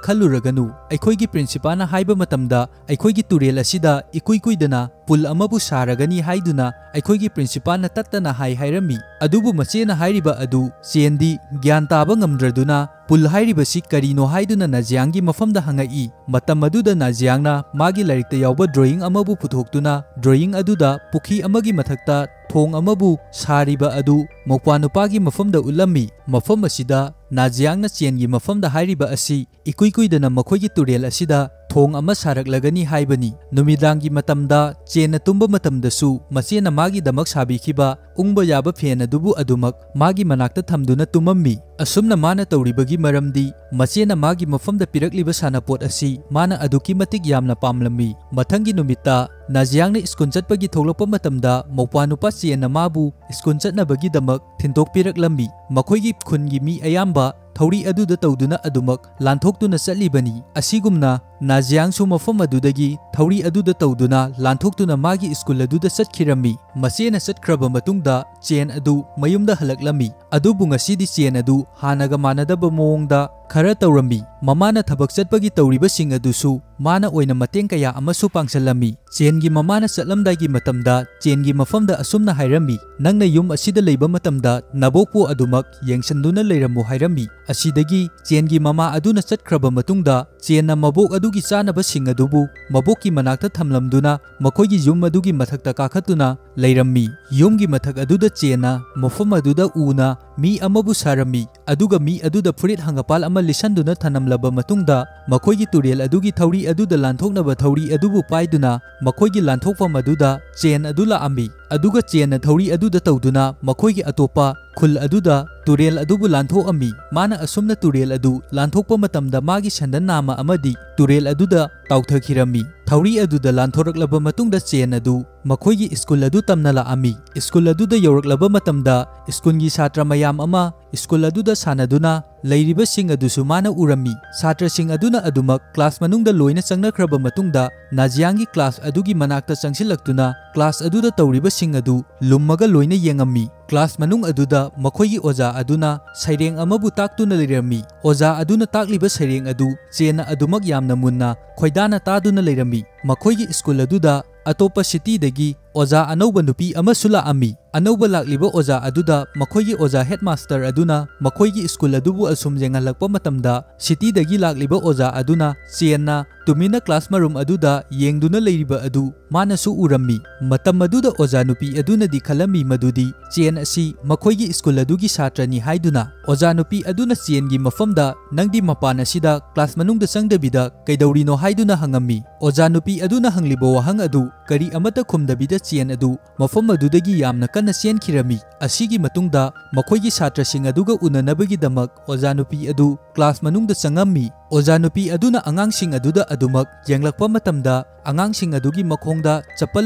ꯈꯜꯂꯨꯔꯒꯅꯨ꯫ ꯑꯩꯈꯣꯏꯒꯤ ꯄ꯭ꯔꯤꯟꯁꯤꯄꯥꯜꯅ ꯍꯥꯏꯕ ꯃꯇꯝꯗ ꯑꯩꯈꯣꯏꯒꯤ ꯇꯨꯔꯦꯜ ꯑꯁꯤꯗ ꯏꯀꯨꯏ ꯀꯨꯏꯗꯅ ꯄꯨꯜ ꯑꯃꯕꯨ ꯁꯥꯔꯒꯅꯤ ꯍꯥꯏꯗꯨꯅ ꯑꯩꯈꯣꯏꯒꯤ ꯄ꯭ꯔꯤꯟꯁꯤꯄꯥꯜꯅ ꯇꯠꯇꯅ ꯍꯥꯏ ꯍꯥꯏꯔꯝꯃꯤ"꯫ ꯑꯗꯨꯕꯨ ꯃꯆꯦꯅ ꯍꯥꯏꯔꯤꯕ ꯑꯗꯨ ꯆꯦꯟꯗꯤ ꯒ꯭ꯌꯥꯟ ꯇꯥꯕ ꯉꯝꯗ꯭ꯔꯗꯨꯅ, "ꯄꯨꯜ ꯍꯥꯏꯔꯤꯕꯁꯤ ꯀꯔꯤꯅꯣ?" ꯍꯥꯏꯗꯨꯅ ꯅꯥꯖꯤꯌꯥꯡꯒꯤ ꯃꯐꯝꯗ ꯍꯪꯉꯛꯏ꯫ ꯃꯇꯝ ꯑꯗꯨꯗ ꯅꯥꯖꯤꯌꯥꯡꯅ ꯃꯥꯒꯤ ꯂꯥꯏꯔꯤꯛꯇ ꯌꯥꯎꯕ ꯗ꯭ꯔꯣꯌꯤꯡ ꯑꯃꯕꯨ ꯄꯨꯊꯣꯛꯇꯨꯅ, ꯗ꯭ꯔꯣꯌꯤꯡ ꯑꯗꯨꯗ ꯄꯨꯈ꯭ꯔꯤ ꯑꯃꯒꯤ ꯃꯊꯛꯇ ꯊꯣꯡ ꯑꯃꯕꯨ ꯁꯥꯔꯤꯕ ꯑꯗꯨ ꯃꯧꯄ꯭ꯋꯥꯅꯨꯄꯥꯒꯤ ꯃꯐꯝꯗ ꯎꯠꯂꯝꯃꯤ꯫ ꯃꯐꯝ ꯑꯁꯤꯗ ꯅꯥꯖꯤꯌꯥꯡꯅ ꯆꯦꯟꯒꯤ ꯃꯐꯝꯗ ꯍꯥꯏꯔꯤꯕ ꯑꯁꯤ ꯏꯀꯨꯏ ꯀꯨꯏꯗꯅ ꯃꯈꯣꯏꯒꯤ ꯇꯨꯔꯦꯜ ꯑꯁꯤꯗ ꯊꯣꯡ ꯑꯃ ꯁꯥꯔꯛꯂꯒꯅꯤ ꯍꯥꯏꯕꯅꯤ꯫ ꯅꯨꯃꯤꯗꯥꯡꯒꯤ ꯃꯇꯝꯗ ꯆꯦꯟꯅ ꯇꯨꯝꯕ ꯃꯇꯝꯗꯁꯨ ꯃꯆꯦꯅ ꯃꯥꯒꯤꯗꯃꯛ ꯁꯥꯕꯤꯈꯤꯕ ꯎꯪꯕ ꯌꯥꯕ ꯐꯦꯟ ꯑꯗꯨꯕꯨ ꯑꯗꯨꯃꯛ ꯃꯥꯒꯤ ꯃꯅꯥꯛꯇ ꯊꯝꯗꯨꯅ ꯇꯨꯝꯃꯝꯃꯤ꯫ ꯑꯁꯨꯝꯅ ꯃꯥꯅ ꯇꯧꯔꯤꯕꯒꯤ ꯃꯔꯝꯗꯤ ꯃꯆꯦꯅ ꯃꯥꯒꯤ ꯃꯐꯝꯗ ꯄꯤꯔꯛꯂꯤꯕ ꯁꯥꯟꯅꯄꯣꯠ ꯑꯁꯤ ꯃꯥꯅ ꯑꯗꯨꯛꯀꯤ ꯃꯇꯤꯛ ꯌꯥꯝꯅ ꯄꯥꯝꯂꯝꯃꯤ꯫ ꯃꯊꯪꯒꯤ ꯅꯨꯃꯤꯠꯇ ꯅꯥꯖꯤꯌꯥꯡꯅ ꯁ꯭ꯀꯨꯜ ꯆꯠꯄꯒꯤ ꯊꯣꯛꯂꯛꯄ ꯃꯇꯝꯗ ꯃꯧꯄ꯭ꯋꯥꯅꯨꯄꯥ ꯆꯦꯟꯅ ꯃꯥꯕꯨ ꯁ꯭ꯀꯨꯜ ꯆꯠꯅꯕꯒꯤꯗꯃꯛ ꯊꯤꯟꯗꯣꯛꯄꯤꯔꯛꯂꯝꯃꯤ꯫ ꯃꯈꯣꯏꯒꯤ ꯈꯨꯟꯒꯤ ꯃꯤ ꯑꯌꯥꯝꯕ ꯊꯧꯔꯤ ꯑꯗꯨꯗ ꯇꯧꯗꯨꯅ ꯑꯗꯨꯃꯛ ꯂꯥꯟꯊꯣꯛꯇꯨꯅ ꯆꯠꯂꯤꯕꯅꯤ꯫ ꯑꯁꯤꯒꯨꯝꯅ ꯅꯥꯖꯤꯌꯥꯡꯁꯨ ꯃꯐꯝ ꯑꯗꯨꯗꯒꯤ ꯊꯧꯔꯤ ꯑꯗꯨꯗ ꯇꯧꯗꯨꯅ ꯂꯥꯟꯊꯣꯛꯇꯨꯅ ꯃꯥꯒꯤ ꯁ꯭ꯀꯨꯜ ꯑꯗꯨꯗ ꯆꯠꯈꯤꯔꯝꯃꯤ꯫ ꯃꯆꯦꯅ ꯆꯠꯈ꯭ꯔꯕ ꯃꯇꯨꯡꯗ ꯆꯦꯟ ꯑꯗꯨ ꯃꯌꯨꯝꯗ ꯍꯜꯂꯛꯂꯝꯃꯤ꯫ ꯑꯗꯨꯕꯨ ꯉꯁꯤꯗꯤ ꯆꯦꯟ ꯑꯗꯨ ꯍꯥꯟꯅꯒ ꯃꯥꯟꯅꯗꯕ ꯃꯑꯣꯡꯗ ꯈꯔ ꯇꯧꯔꯝꯃꯤ꯫ ꯃꯃꯥꯅ ꯊꯕꯛ ꯆꯠꯄꯒꯤ ꯇꯧꯔꯤꯕꯁꯤꯡ ꯑꯗꯨꯁꯨ ꯃꯥꯅ ꯑꯣꯏꯅ ꯃꯇꯦꯡ ꯀꯌꯥ ꯑꯃꯁꯨ ꯄꯥꯡꯁꯜꯂꯝꯃꯤ꯫ ꯆꯦꯟꯒꯤ ꯃꯃꯥꯅ ꯆꯠꯂꯝꯗꯥꯏꯒꯤ ꯃꯇꯝꯗ ꯆꯦꯟꯒꯤ ꯃꯐꯝꯗ ꯑꯁꯨꯝꯅ ꯍꯥꯏꯔꯝꯃꯤ, "ꯅꯪꯅ ꯌꯨꯝ ꯑꯁꯤꯗ ꯂꯩꯕ ꯃꯇꯝꯗ ꯅꯕꯣꯛꯄꯨ ꯑꯗꯨꯃꯛ ꯌꯦꯡꯁꯤꯟꯗꯨꯅ ꯂꯩꯔꯝꯃꯨ" ꯍꯥꯏꯔꯝꯃꯤ꯫ ꯑꯁꯤꯗꯒꯤ ꯆꯦꯟꯒꯤ ꯃꯃꯥ ꯑꯗꯨꯅ ꯆꯠꯈ꯭ꯔꯕ ꯃꯇꯨꯡꯗ ꯆꯦꯟꯅ ꯃꯕꯣꯛ ꯑꯗꯨꯒꯤ ꯆꯥꯅꯕꯁꯤꯡ ꯑꯗꯨꯕꯨ ꯃꯕꯣꯛꯀꯤ ꯃꯅꯥꯛꯇ ꯊꯝꯂꯝꯗꯨꯅ ꯃꯈꯣꯏꯒꯤ ꯌꯨꯝ ꯑꯗꯨꯒꯤ ꯃꯊꯛꯇ ꯀꯥꯈꯠꯇꯨꯅ ꯂꯩꯔꯝꯃꯤ꯫ ꯌꯨꯝꯒꯤ ꯃꯊꯛ ꯑꯗꯨꯗ ꯆꯦꯟꯅ ꯃꯐꯝ ꯑꯗꯨꯗ ꯎꯅ ꯃꯤ ꯑꯃꯕꯨ ꯁꯥꯔꯝꯃꯤ꯫ ꯑꯗꯨꯒ ꯃꯤ ꯑꯗꯨꯗ ꯐꯨꯔꯤꯠ ꯍꯪꯒꯄꯥꯜ ꯑꯃ ꯂꯤꯠꯁꯟꯗꯨꯅ ꯊꯅꯝꯂꯕ ꯃꯇꯨꯡꯗ ꯃꯈꯣꯏꯒꯤ ꯇꯨꯔꯦꯜ ꯑꯗꯨꯒꯤ ꯊꯧꯔꯤ ꯑꯗꯨꯗ ꯂꯥꯟꯊꯣꯛꯅꯕ ꯊꯧꯔꯤ ꯑꯗꯨꯕꯨ ꯄꯥꯏꯗꯨꯅ ꯃꯈꯣꯏꯒꯤ ꯂꯥꯟꯊꯣꯛꯐꯝ ꯑꯗꯨꯗ ꯆꯦꯟ ꯑꯗꯨ ꯂꯥꯛꯑꯝꯃꯤ꯫ ꯑꯗꯨꯒ ꯆꯦꯟꯅ ꯊꯧꯔꯤ ꯑꯗꯨꯗ ꯇꯧꯗꯨꯅ ꯃꯈꯣꯏꯒꯤ ꯑꯇꯣꯞꯄ ꯈꯨꯜ ꯑꯗꯨꯗ ꯇꯨꯔꯦꯜ ꯑꯗꯨꯕꯨ ꯂꯥꯟꯊꯣꯛꯑꯝꯃꯤ꯫ ꯃꯥꯅ ꯑꯁꯨꯝꯅ ꯇꯨꯔꯦꯜ ꯑꯗꯨ ꯂꯥꯟꯊꯣꯛꯄ ꯃꯇꯝꯗ ꯃꯥꯒꯤ ꯁꯦꯟꯗꯟ ꯅꯥꯝꯃ ꯑꯃꯗꯤ ꯇꯨꯔꯦꯜ ꯑꯗꯨꯗ ꯇꯥꯎꯊꯈꯤꯔꯝꯃꯤ꯫ ꯊꯧꯔꯤ ꯑꯗꯨꯗ ꯂꯥꯟꯊꯣꯔꯛꯂꯕ ꯃꯇꯨꯡꯗ ꯆꯦꯟ ꯑꯗꯨ ꯃꯈꯣꯏꯒꯤ ꯁ꯭ꯀꯨꯜ ꯑꯗꯨ ꯇꯝꯅ ꯂꯥꯛꯑꯝꯃꯤ꯫ ꯁ꯭ꯀꯨꯜ ꯑꯗꯨꯗ ꯌꯧꯔꯛꯂꯕ ꯃꯇꯝꯗ ꯁ꯭ꯀꯨꯜꯒꯤ ꯁꯥꯇ꯭ꯔ ꯃꯌꯥꯝ ꯑꯃ ꯁ꯭ꯀꯨꯜ ꯑꯗꯨꯗ ꯁꯥꯟꯅꯗꯨꯅ ꯂꯩꯔꯤꯕꯁꯤꯡ ꯑꯗꯨꯁꯨ ꯃꯥꯅ ꯎꯔꯝꯃꯤ꯫ ꯁꯥꯇ꯭ꯔꯁꯤꯡ ꯑꯗꯨꯅ ꯑꯗꯨꯃꯛ ꯀ꯭ꯂꯥꯁ ꯃꯅꯨꯡꯗ ꯂꯣꯏꯅ ꯆꯪꯅꯈ꯭ꯔꯕ ꯃꯇꯨꯡꯗ ꯅꯥꯖꯤꯌꯥꯡꯒꯤ ꯀ꯭ꯂꯥꯁ ꯑꯗꯨꯒꯤ ꯃꯅꯥꯛꯇ ꯆꯪꯁꯤꯜꯂꯛꯇꯨꯅ ꯀ꯭ꯂꯥꯁ ꯑꯗꯨꯗ ꯇꯧꯔꯤꯕꯁꯤꯡ ꯑꯗꯨ ꯂꯨꯝꯃꯒ ꯂꯣꯏꯅ ꯌꯦꯡꯉꯝꯃꯤ꯫ ꯀ꯭ꯂꯥꯁ ꯃꯅꯨꯡ ꯑꯗꯨꯗ ꯃꯈꯣꯏꯒꯤ ꯑꯣꯖꯥ ꯑꯗꯨꯅ ꯁꯩꯔꯦꯡ ꯑꯃꯕꯨ ꯇꯥꯛꯇꯨꯅ ꯂꯩꯔꯝꯃꯤ꯫ ꯑꯣꯖꯥ ꯑꯗꯨꯅ ꯇꯥꯛꯂꯤꯕ ꯁꯩꯔꯦꯡ ꯑꯗꯨ ꯆꯦꯟꯅ ꯑꯗꯨꯃꯛ ꯌꯥꯝꯅ ꯃꯨꯟꯅ ꯈꯣꯏꯗꯥꯅ ꯇꯥꯗꯨꯅ ꯂꯩꯔꯝꯃꯤ꯫ ꯃꯈꯣꯏꯒꯤ ꯁ꯭ꯀꯨꯜ ꯑꯗꯨꯗ ꯑꯇꯣꯞꯄ ꯁꯤꯇꯤꯗꯒꯤ ꯑꯣꯖꯥ ꯑꯅꯧꯕ ꯅꯨꯄꯤ ꯑꯃꯁꯨ ꯂꯥꯛꯑꯝꯃꯤ꯫ ꯑꯅꯧꯕ ꯂꯥꯛꯂꯤꯕ ꯑꯣꯖꯥ ꯑꯗꯨꯗ ꯃꯈꯣꯏꯒꯤ ꯑꯣꯖꯥ ꯍꯦꯗꯃꯥꯁꯇꯔ ꯑꯗꯨꯅ ꯃꯈꯣꯏꯒꯤ ꯁ꯭ꯀꯨꯜ ꯑꯗꯨꯕꯨ ꯑꯁꯨꯝ ꯌꯦꯡꯍꯜꯂꯛꯄ ꯃꯇꯝꯗ ꯁꯤꯇꯤꯗꯒꯤ ꯂꯥꯛꯂꯤꯕ ꯑꯣꯖꯥ ꯑꯗꯨꯅ ꯆꯦꯟꯅ ꯇꯨꯃꯤꯟꯅ ꯀ꯭ꯂꯥꯁ ꯃꯔꯨꯝ ꯑꯗꯨꯗ ꯌꯦꯡꯗꯨꯅ ꯂꯩꯔꯤꯕ ꯑꯗꯨ ꯃꯥꯅꯁꯨ ꯎꯔꯝꯃꯤ꯫ ꯃꯇꯝ ꯑꯗꯨꯗ ꯑꯣꯖꯥ ꯅꯨꯄꯤ ꯑꯗꯨꯅꯗꯤ ꯈꯜꯂꯝꯃꯤ ꯃꯗꯨꯗꯤ ꯆꯦꯟ ꯑꯁꯤ ꯃꯈꯣꯏꯒꯤ ꯁ꯭ꯀꯨꯜ ꯑꯗꯨꯒꯤ ꯁꯥꯇ꯭ꯔꯅꯤ ꯍꯥꯏꯗꯨꯅ꯫ ꯑꯣꯖꯥ ꯅꯨꯄꯤ ꯑꯗꯨꯅ ꯆꯦꯟꯒꯤ ꯃꯐꯝꯗ, "ꯅꯪꯗꯤ ꯃꯄꯥꯟ ꯑꯁꯤꯗ ꯀ꯭ꯂꯥꯁ ꯃꯅꯨꯡꯗ ꯆꯪꯗꯕꯤꯗ ꯀꯩꯗꯧꯔꯤꯅꯣ?" ꯍꯥꯏꯗꯨꯅ ꯍꯪꯉꯝꯃꯤ꯫ ꯑꯣꯖꯥ ꯅꯨꯄꯤ ꯑꯗꯨꯅ ꯍꯪꯂꯤꯕ ꯋꯥꯍꯪ ꯑꯗꯨ ꯀꯔꯤ ꯑꯃꯠꯇ ꯈꯨꯝꯗꯕꯤꯗ ꯆꯦꯟ ꯑꯗꯨ ꯃꯐꯝ ꯑꯗꯨꯗꯒꯤ ꯌꯥꯝꯅ ꯀꯟꯅ ꯆꯦꯟꯈꯤꯔꯝꯃꯤ꯫ ꯑꯁꯤꯒꯤ ꯃꯇꯨꯡꯗ ꯃꯈꯣꯏꯒꯤ ꯁꯥꯇ꯭ꯔꯁꯤꯡ ꯑꯗꯨꯒ ꯎꯅꯅꯕꯒꯤꯗꯃꯛ ꯑꯣꯖꯥ ꯅꯨꯄꯤ ꯑꯗꯨ ꯀ꯭ꯂꯥꯁ ꯃꯅꯨꯡꯗ ꯆꯪꯉꯝꯃꯤ꯫ ꯑꯣꯖꯥ ꯅꯨꯄꯤ ꯑꯗꯨꯅ ꯑꯉꯥꯡꯁꯤꯡ ꯑꯗꯨꯗ ꯑꯗꯨꯃꯛ ꯌꯦꯡꯂꯛꯄ ꯃꯇꯝꯗ, ꯑꯉꯥꯡꯁꯤꯡ ꯑꯗꯨꯒꯤ ꯃꯈꯣꯡꯗ ꯆꯄꯜ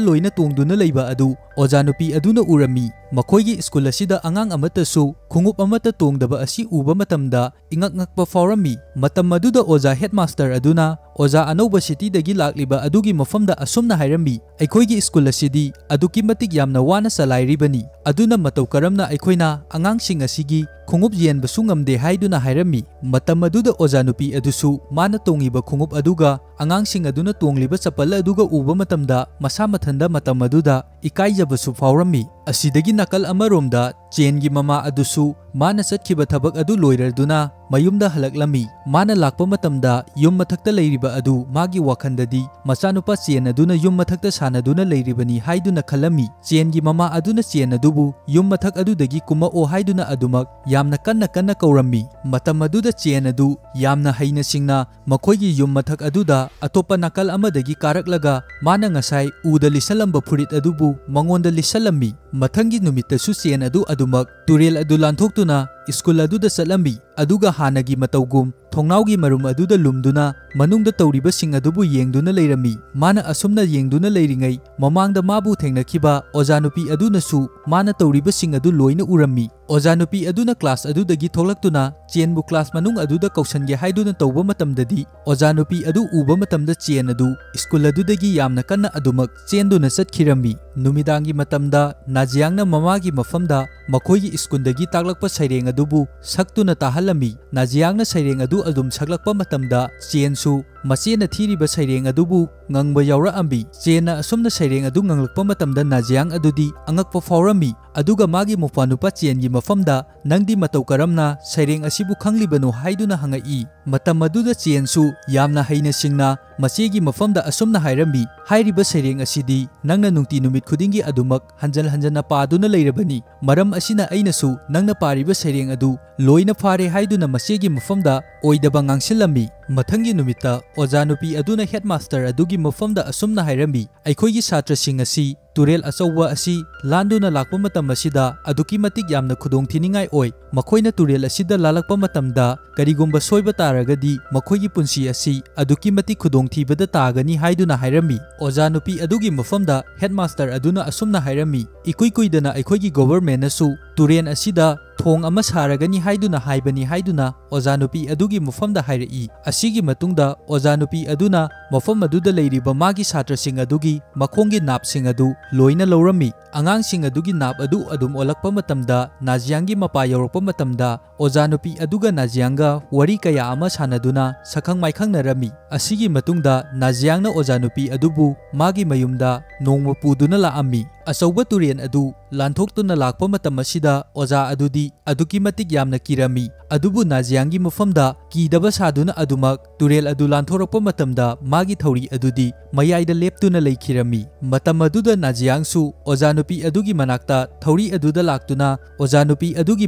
ꯂꯣꯏꯅ ꯇꯣꯡꯗꯨꯅ ꯂꯩꯕ ꯑꯗꯨ ꯑꯣꯖꯥ ꯅꯨꯄꯤ ꯑꯗꯨꯅ ꯎꯔꯝꯃꯤ꯫ ꯃꯈꯣꯏꯒꯤ ꯁ꯭ꯀꯨꯜ ꯑꯁꯤꯗ ꯑꯉꯥꯡ ꯑꯃꯠꯇꯁꯨ ꯈꯣꯡꯎꯞ ꯑꯃꯠꯇ ꯇꯣꯡꯗꯕ ꯑꯁꯤ ꯎꯕ ꯃꯇꯝꯗ ꯏꯉꯛ ꯉꯛꯄ ꯐꯥꯎꯔꯝꯃꯤ꯫ ꯃꯇꯝ ꯑꯗꯨꯗ ꯑꯣꯖꯥ ꯍꯦꯗꯃꯥꯁꯇꯔ ꯑꯗꯨꯅ ꯑꯣꯖꯥ ꯑꯅꯧꯕ ꯁꯤꯇꯤꯗꯒꯤ ꯂꯥꯛꯂꯤꯕ ꯑꯗꯨꯒꯤ ꯃꯐꯝꯗ ꯑꯁꯨꯝꯅ ꯍꯥꯏꯔꯝꯃꯤ, "ꯑꯩꯈꯣꯏꯒꯤ ꯁ꯭ꯀꯨꯜ ꯑꯁꯤꯗꯤ ꯑꯗꯨꯛꯀꯤ ꯃꯇꯤꯛ ꯌꯥꯝꯅ ꯋꯥꯅ ꯆꯂꯥꯏꯔꯤꯕꯅꯤ, ꯑꯗꯨꯅ ꯃꯇꯧ ꯀꯔꯝꯅ ꯑꯩꯈꯣꯏꯅ ꯑꯉꯥꯡꯁꯤꯡ ꯑꯁꯤꯒꯤ ꯈꯣꯡꯎꯞ ꯌꯦꯟꯕꯁꯨ ꯉꯝꯗꯦ" ꯍꯥꯏꯗꯨꯅ ꯍꯥꯏꯔꯝꯃꯤ꯫ ꯃꯇꯝ ꯑꯗꯨꯗ ꯑꯣꯖꯥ ꯅꯨꯄꯤ ꯑꯗꯨꯁꯨ ꯃꯥꯅ ꯇꯣꯡꯂꯤꯕ ꯈꯣꯡꯎꯞ ꯑꯗꯨꯒ ꯑꯉꯥꯡꯁꯤꯡ ꯑꯗꯨꯅ ꯇꯣꯡꯂꯤꯕ ꯆꯄꯜ ꯑꯗꯨꯒ ꯎꯕ ꯃꯇꯝꯗ ꯃꯁꯥ ꯃꯊꯟꯗ ꯃꯇꯝ ꯑꯗꯨꯗ ꯏꯀꯥꯏꯖꯕꯁꯨ ꯐꯥꯎꯔꯝꯃꯤ꯫ ꯑꯁꯤꯗꯒꯤ ꯅꯥꯀꯜ ꯑꯃꯔꯣꯝꯗ ꯆꯦꯟꯒꯤ ꯃꯃꯥ ꯑꯗꯨꯁꯨ ꯃꯥꯅ ꯆꯠꯈꯤꯕ ꯊꯕꯛ ꯑꯗꯨ ꯂꯣꯏꯔꯗꯨꯅ ꯃꯌꯨꯝꯗ ꯍꯜꯂꯛꯂꯝꯃꯤ꯫ ꯃꯥꯅ ꯂꯥꯛꯄ ꯃꯇꯝꯗ ꯌꯨꯝ ꯃꯊꯛꯇ ꯂꯩꯔꯤꯕ ꯑꯗꯨ ꯃꯥꯒꯤ ꯋꯥꯈꯜꯗꯗꯤ ꯃꯆꯥꯅꯨꯄꯥ ꯆꯦꯟ ꯑꯗꯨꯅ ꯌꯨꯝ ꯃꯊꯛꯇ ꯁꯥꯟꯅꯗꯨꯅ ꯂꯩꯔꯤꯕꯅꯤ ꯍꯥꯏꯗꯨꯅ ꯈꯜꯂꯝꯃꯤ꯫ ꯆꯦꯟꯒꯤ ꯃꯃꯥ ꯑꯗꯨꯅ ꯆꯦꯟ ꯑꯗꯨꯕꯨ ꯌꯨꯝ ꯃꯊꯛ ꯑꯗꯨꯗꯒꯤ ꯀꯨꯝꯃꯛꯑꯣ ꯍꯥꯏꯗꯨꯅ ꯑꯗꯨꯃꯛ ꯌꯥꯝꯅ ꯀꯟꯅ ꯀꯟꯅ ꯀꯧꯔꯝꯃꯤ꯫ ꯃꯇꯝ ꯑꯗꯨꯗ ꯆꯦꯟ ꯑꯗꯨ ꯌꯥꯝꯅ ꯍꯩꯅ ꯁꯤꯡꯅ ꯃꯈꯣꯏꯒꯤ ꯌꯨꯝ ꯃꯊꯛ ꯑꯗꯨꯗ ꯑꯇꯣꯞꯄ ꯅꯥꯀꯜ ꯑꯃꯗꯒꯤ ꯀꯥꯔꯛꯂꯒ ꯃꯥꯅ ꯉꯁꯥꯏ ꯎꯗ ꯂꯤꯠꯁꯜꯂꯝꯕ ꯐꯨꯔꯤꯠ ꯑꯗꯨꯕꯨ ꯃꯉꯣꯟꯗ ꯂꯤꯠꯁꯜꯂꯝꯃꯤ꯫ ꯃꯊꯪꯒꯤ ꯅꯨꯃꯤꯠꯇꯁꯨ ꯆꯦꯟ ꯑꯗꯨ ꯑꯗꯨꯃꯛ ꯇꯨꯔꯦꯜ ꯑꯗꯨ ꯂꯥꯟꯊꯣꯛꯇꯨꯅ ꯁ꯭ꯀꯨꯜ ꯑꯗꯨꯗ ꯆꯠꯂꯝꯃꯤ, ꯑꯗꯨꯒ ꯍꯥꯟꯅꯒꯤ ꯃꯇꯧꯒꯨꯝ ꯊꯣꯡꯅꯥꯎꯒꯤ ꯃꯔꯨꯝ ꯑꯗꯨꯗ ꯂꯨꯝꯗꯨꯅ ꯃꯅꯨꯡꯗ ꯇꯧꯔꯤꯕꯁꯤꯡ ꯑꯗꯨꯕꯨ ꯌꯦꯡꯗꯨꯅ ꯂꯩꯔꯝꯃꯤ꯫ ꯃꯥꯅ ꯑꯁꯨꯝꯅ ꯌꯦꯡꯗꯨꯅ ꯂꯩꯔꯤꯉꯩ ꯃꯃꯥꯡꯗ ꯃꯥꯕꯨ ꯊꯦꯡꯅꯈꯤꯕ ꯑꯣꯖꯥ ꯅꯨꯄꯤ ꯑꯗꯨꯅꯁꯨ ꯃꯥꯅ ꯇꯧꯔꯤꯕꯁꯤꯡ ꯑꯗꯨ ꯂꯣꯏꯅ ꯎꯔꯝꯃꯤ꯫ ꯑꯣꯖꯥ ꯅꯨꯄꯤ ꯑꯗꯨꯅ ꯀ꯭ꯂꯥꯁ ꯑꯗꯨꯗꯒꯤ ꯊꯣꯛꯂꯛꯇꯨꯅ ꯆꯦꯟꯕꯨ ꯀ꯭ꯂꯥꯁ ꯃꯅꯨꯡ ꯑꯗꯨꯗ ꯀꯧꯁꯟꯒꯦ ꯍꯥꯏꯗꯨꯅ ꯇꯧꯕ ꯃꯇꯝꯗꯗꯤ, ꯑꯣꯖꯥ ꯅꯨꯄꯤ ꯑꯗꯨ ꯎꯕ ꯃꯇꯝꯗ ꯆꯦꯟ ꯑꯗꯨ ꯁ꯭ꯀꯨꯜ ꯑꯗꯨꯗꯒꯤ ꯌꯥꯝꯅ ꯀꯟꯅ ꯑꯗꯨꯃꯛ ꯆꯦꯟꯗꯨꯅ ꯆꯠꯈꯤꯔꯝꯃꯤ꯫ ꯅꯨꯃꯤꯗꯥꯡꯒꯤ ꯃꯇꯝꯗ ꯅꯥꯖꯤꯌꯥꯡꯅ ꯃꯃꯥꯒꯤ ꯃꯐꯝꯗ ꯃꯈꯣꯏꯒꯤ ꯁ꯭ꯀꯨꯜꯗꯒꯤ ꯇꯥꯛꯂꯛꯄ ꯁꯩꯔꯦꯡ ꯑꯗꯨꯕꯨ ꯁꯛꯇꯨꯅ ꯇꯥꯍꯜꯂꯝꯃꯤ꯫ ꯅꯥꯖꯤꯌꯥꯡꯅ ꯁꯩꯔꯦꯡ ꯑꯗꯨ ꯑꯗꯨꯝ ꯁꯛꯂꯛꯄ ꯃꯇꯝꯗ ꯆꯦꯟꯁꯨ ꯃꯆꯦꯅ ꯊꯤꯔꯤꯕ ꯁꯩꯔꯦꯡ ꯑꯗꯨꯕꯨ ꯉꯪꯕ ꯌꯥꯎꯔꯛꯑꯝꯃꯤ꯫ ꯆꯦꯟꯅ ꯑꯁꯨꯝꯅ ꯁꯩꯔꯦꯡ ꯑꯗꯨ ꯉꯪꯂꯛꯄ ꯃꯇꯝꯗ ꯅꯥꯖꯤꯌꯥꯡ ꯑꯗꯨꯗꯤ ꯑꯉꯛꯄ ꯐꯥꯎꯔꯝꯃꯤ, ꯑꯗꯨꯒ ꯃꯥꯒꯤ ꯃꯧꯄ꯭ꯋꯥꯅꯨꯄꯥ ꯆꯦꯟꯒꯤ ꯃꯐꯝꯗ, "ꯅꯪꯗꯤ ꯃꯇꯧ ꯀꯔꯝꯅ ꯁꯩꯔꯦꯡ ꯑꯁꯤꯕꯨ ꯈꯪꯂꯤꯕꯅꯣ?" ꯍꯥꯏꯗꯨꯅ ꯍꯪꯉꯛꯏ꯫ ꯃꯇꯝ ꯑꯗꯨꯗ ꯆꯦꯟꯁꯨ ꯌꯥꯝꯅ ꯍꯩꯅ ꯁꯤꯡꯅ ꯃꯆꯦꯒꯤ ꯃꯐꯝꯗ ꯑꯁꯨꯝꯅ ꯍꯥꯏꯔꯝꯃꯤ, "ꯍꯥꯏꯔꯤꯕ ꯁꯩꯔꯦꯡ ꯑꯁꯤꯗꯤ ꯅꯪꯅ ꯅꯨꯡꯇꯤ ꯅꯨꯃꯤꯠ ꯈꯨꯗꯤꯡꯒꯤ ꯑꯗꯨꯃꯛ ꯍꯟꯖꯟ ꯍꯟꯖꯟꯅ ꯄꯥꯗꯨꯅ ꯂꯩꯔꯕꯅꯤ꯫ ꯃꯔꯝ ꯑꯁꯤꯅ ꯑꯩꯅꯁꯨ ꯅꯪꯅ ꯄꯥꯔꯤꯕ ꯁꯩꯔꯦꯡ ꯑꯗꯨ ꯂꯣꯏꯅ ꯐꯥꯔꯦ" ꯍꯥꯏꯗꯨꯅ ꯃꯆꯦꯒꯤ ꯃꯐꯝꯗ ꯑꯣꯏꯗꯕ ꯉꯥꯡꯁꯤꯜꯂꯝꯃꯤ꯫ ꯃꯊꯪꯒꯤ ꯅꯨꯃꯤꯠꯇ ꯑꯣꯖꯥ ꯅꯨꯄꯤ ꯑꯗꯨꯅ ꯍꯦꯗꯃꯥꯁꯇꯔ ꯑꯗꯨꯒꯤ ꯃꯐꯝꯗ ꯑꯁꯨꯝꯅ ꯍꯥꯏꯔꯝꯃꯤ, "ꯑꯩꯈꯣꯏꯒꯤ ꯁꯥꯇ꯭ꯔꯁꯤꯡ ꯑꯁꯤ ꯇꯨꯔꯦꯜ ꯑꯆꯧꯕ ꯑꯁꯤ ꯂꯥꯟꯗꯨꯅ ꯂꯥꯛꯄ ꯃꯇꯝ ꯑꯁꯤꯗ ꯑꯗꯨꯛꯀꯤ ꯃꯇꯤꯛ ꯌꯥꯝꯅ ꯈꯨꯗꯣꯡꯊꯤꯅꯤꯡꯉꯥꯏ ꯑꯣꯏ꯫ ꯃꯈꯣꯏꯅ ꯇꯨꯔꯦꯜ ꯑꯁꯤꯗ ꯂꯥꯜꯂꯛꯄ ꯃꯇꯝꯗ ꯀꯔꯤꯒꯨꯝꯕ ꯁꯣꯏꯕ ꯇꯥꯔꯒꯗꯤ ꯃꯈꯣꯏꯒꯤ ꯄꯨꯟꯁꯤ ꯑꯁꯤ ꯑꯗꯨꯛꯀꯤ ꯃꯇꯤꯛ ꯈꯨꯗꯣꯡꯊꯤꯕꯗ ꯇꯥꯒꯅꯤ" ꯍꯥꯏꯗꯨꯅ ꯍꯥꯏꯔꯝꯃꯤ꯫ ꯑꯣꯖꯥ ꯅꯨꯄꯤ ꯑꯗꯨꯒꯤ ꯃꯐꯝꯗ ꯍꯦꯗꯃꯥꯁꯇꯔ ꯑꯗꯨꯅ ꯑꯁꯨꯝꯅ ꯍꯥꯏꯔꯝꯃꯤ, "ꯏꯀꯨꯏ ꯀꯨꯏꯗꯅ ꯑꯩꯈꯣꯏꯒꯤ ꯒꯣꯚꯔꯃꯦꯟꯅꯁꯨ ꯇꯨꯔꯦꯜ ꯑꯁꯤꯗ ꯊꯣꯡ ꯑꯃ ꯁꯥꯔꯒꯅꯤ ꯍꯥꯏꯗꯨꯅ ꯍꯥꯏꯕꯅꯤ" ꯍꯥꯏꯗꯨꯅ ꯑꯣꯖꯥ ꯅꯨꯄꯤ ꯑꯗꯨꯒꯤ ꯃꯐꯝꯗ ꯍꯥꯏꯔꯛꯏ꯫ ꯑꯁꯤꯒꯤ ꯃꯇꯨꯡꯗ ꯑꯣꯖꯥ ꯅꯨꯄꯤ ꯑꯗꯨꯅ ꯃꯐꯝ ꯑꯗꯨꯗ ꯂꯩꯔꯤꯕ ꯃꯥꯒꯤ ꯁꯥꯇ꯭ꯔꯁꯤꯡ ꯑꯗꯨꯒꯤ ꯃꯈꯣꯡꯒꯤ ꯅꯥꯞꯁꯤꯡ ꯑꯗꯨ ꯂꯣꯏꯅ ꯂꯧꯔꯝꯃꯤ꯫ ꯑꯉꯥꯡꯁꯤꯡ ꯑꯗꯨꯒꯤ ꯅꯥꯞ ꯑꯗꯨ ꯑꯗꯨꯝ ꯑꯣꯜꯂꯛꯄ ꯃꯇꯝꯗ ꯅꯥꯖꯤꯌꯥꯡꯒꯤ ꯃꯄꯥ ꯌꯧꯔꯛꯄ ꯃꯇꯝꯗ ꯑꯣꯖꯥ ꯅꯨꯄꯤ ꯑꯗꯨꯒ ꯅꯥꯖꯤꯌꯥꯡꯒ ꯋꯥꯔꯤ ꯀꯌꯥ ꯑꯃ ꯁꯥꯟꯅꯗꯨꯅ ꯁꯛꯈꯪ ꯃꯥꯏꯈꯪꯅꯔꯝꯃꯤ꯫ ꯑꯁꯤꯒꯤ ꯃꯇꯨꯡꯗ ꯅꯥꯖꯤꯌꯥꯡꯅ ꯑꯣꯖꯥ ꯅꯨꯄꯤ ꯑꯗꯨꯕꯨ ꯃꯥꯒꯤ ꯃꯌꯨꯝꯗ ꯅꯣꯡꯃ ꯄꯨꯗꯨꯅ ꯂꯥꯛꯑꯝꯃꯤ꯫ ꯑꯆꯧꯕ ꯇꯨꯔꯦꯜ ꯑꯗꯨ ꯂꯥꯟꯊꯣꯛꯇꯨꯅ ꯂꯥꯛꯄ ꯃꯇꯝ ꯑꯁꯤꯗ ꯑꯣꯖꯥ ꯑꯗꯨꯗꯤ ꯑꯗꯨꯛꯀꯤ ꯃꯇꯤꯛ ꯌꯥꯝꯅ ꯀꯤꯔꯝꯃꯤ꯫ ꯑꯗꯨꯕꯨ ꯅꯥꯖꯤꯌꯥꯡꯒꯤ ꯃꯐꯝꯗ ꯀꯤꯗꯕ ꯁꯥꯗꯨꯅ ꯑꯗꯨꯃꯛ ꯇꯨꯔꯦꯜ ꯑꯗꯨ ꯂꯥꯟꯊꯣꯔꯛꯄ ꯃꯇꯝꯗ ꯃꯥꯒꯤ ꯊꯧꯔꯤ ꯑꯗꯨꯗꯤ ꯃꯌꯥꯏꯗ ꯂꯦꯞꯇꯨꯅ ꯂꯩꯈꯤꯔꯝꯃꯤ꯫ ꯃꯇꯝ ꯑꯗꯨꯗ ꯅꯥꯖꯤꯌꯥꯡꯁꯨ ꯑꯣꯖꯥ ꯅꯨꯄꯤ ꯑꯗꯨꯒꯤ ꯃꯅꯥꯛꯇ ꯊꯧꯔꯤ ꯑꯗꯨꯗ ꯂꯥꯛꯇꯨꯅ ꯑꯣꯖꯥ ꯅꯨꯄꯤ ꯑꯗꯨꯒꯤ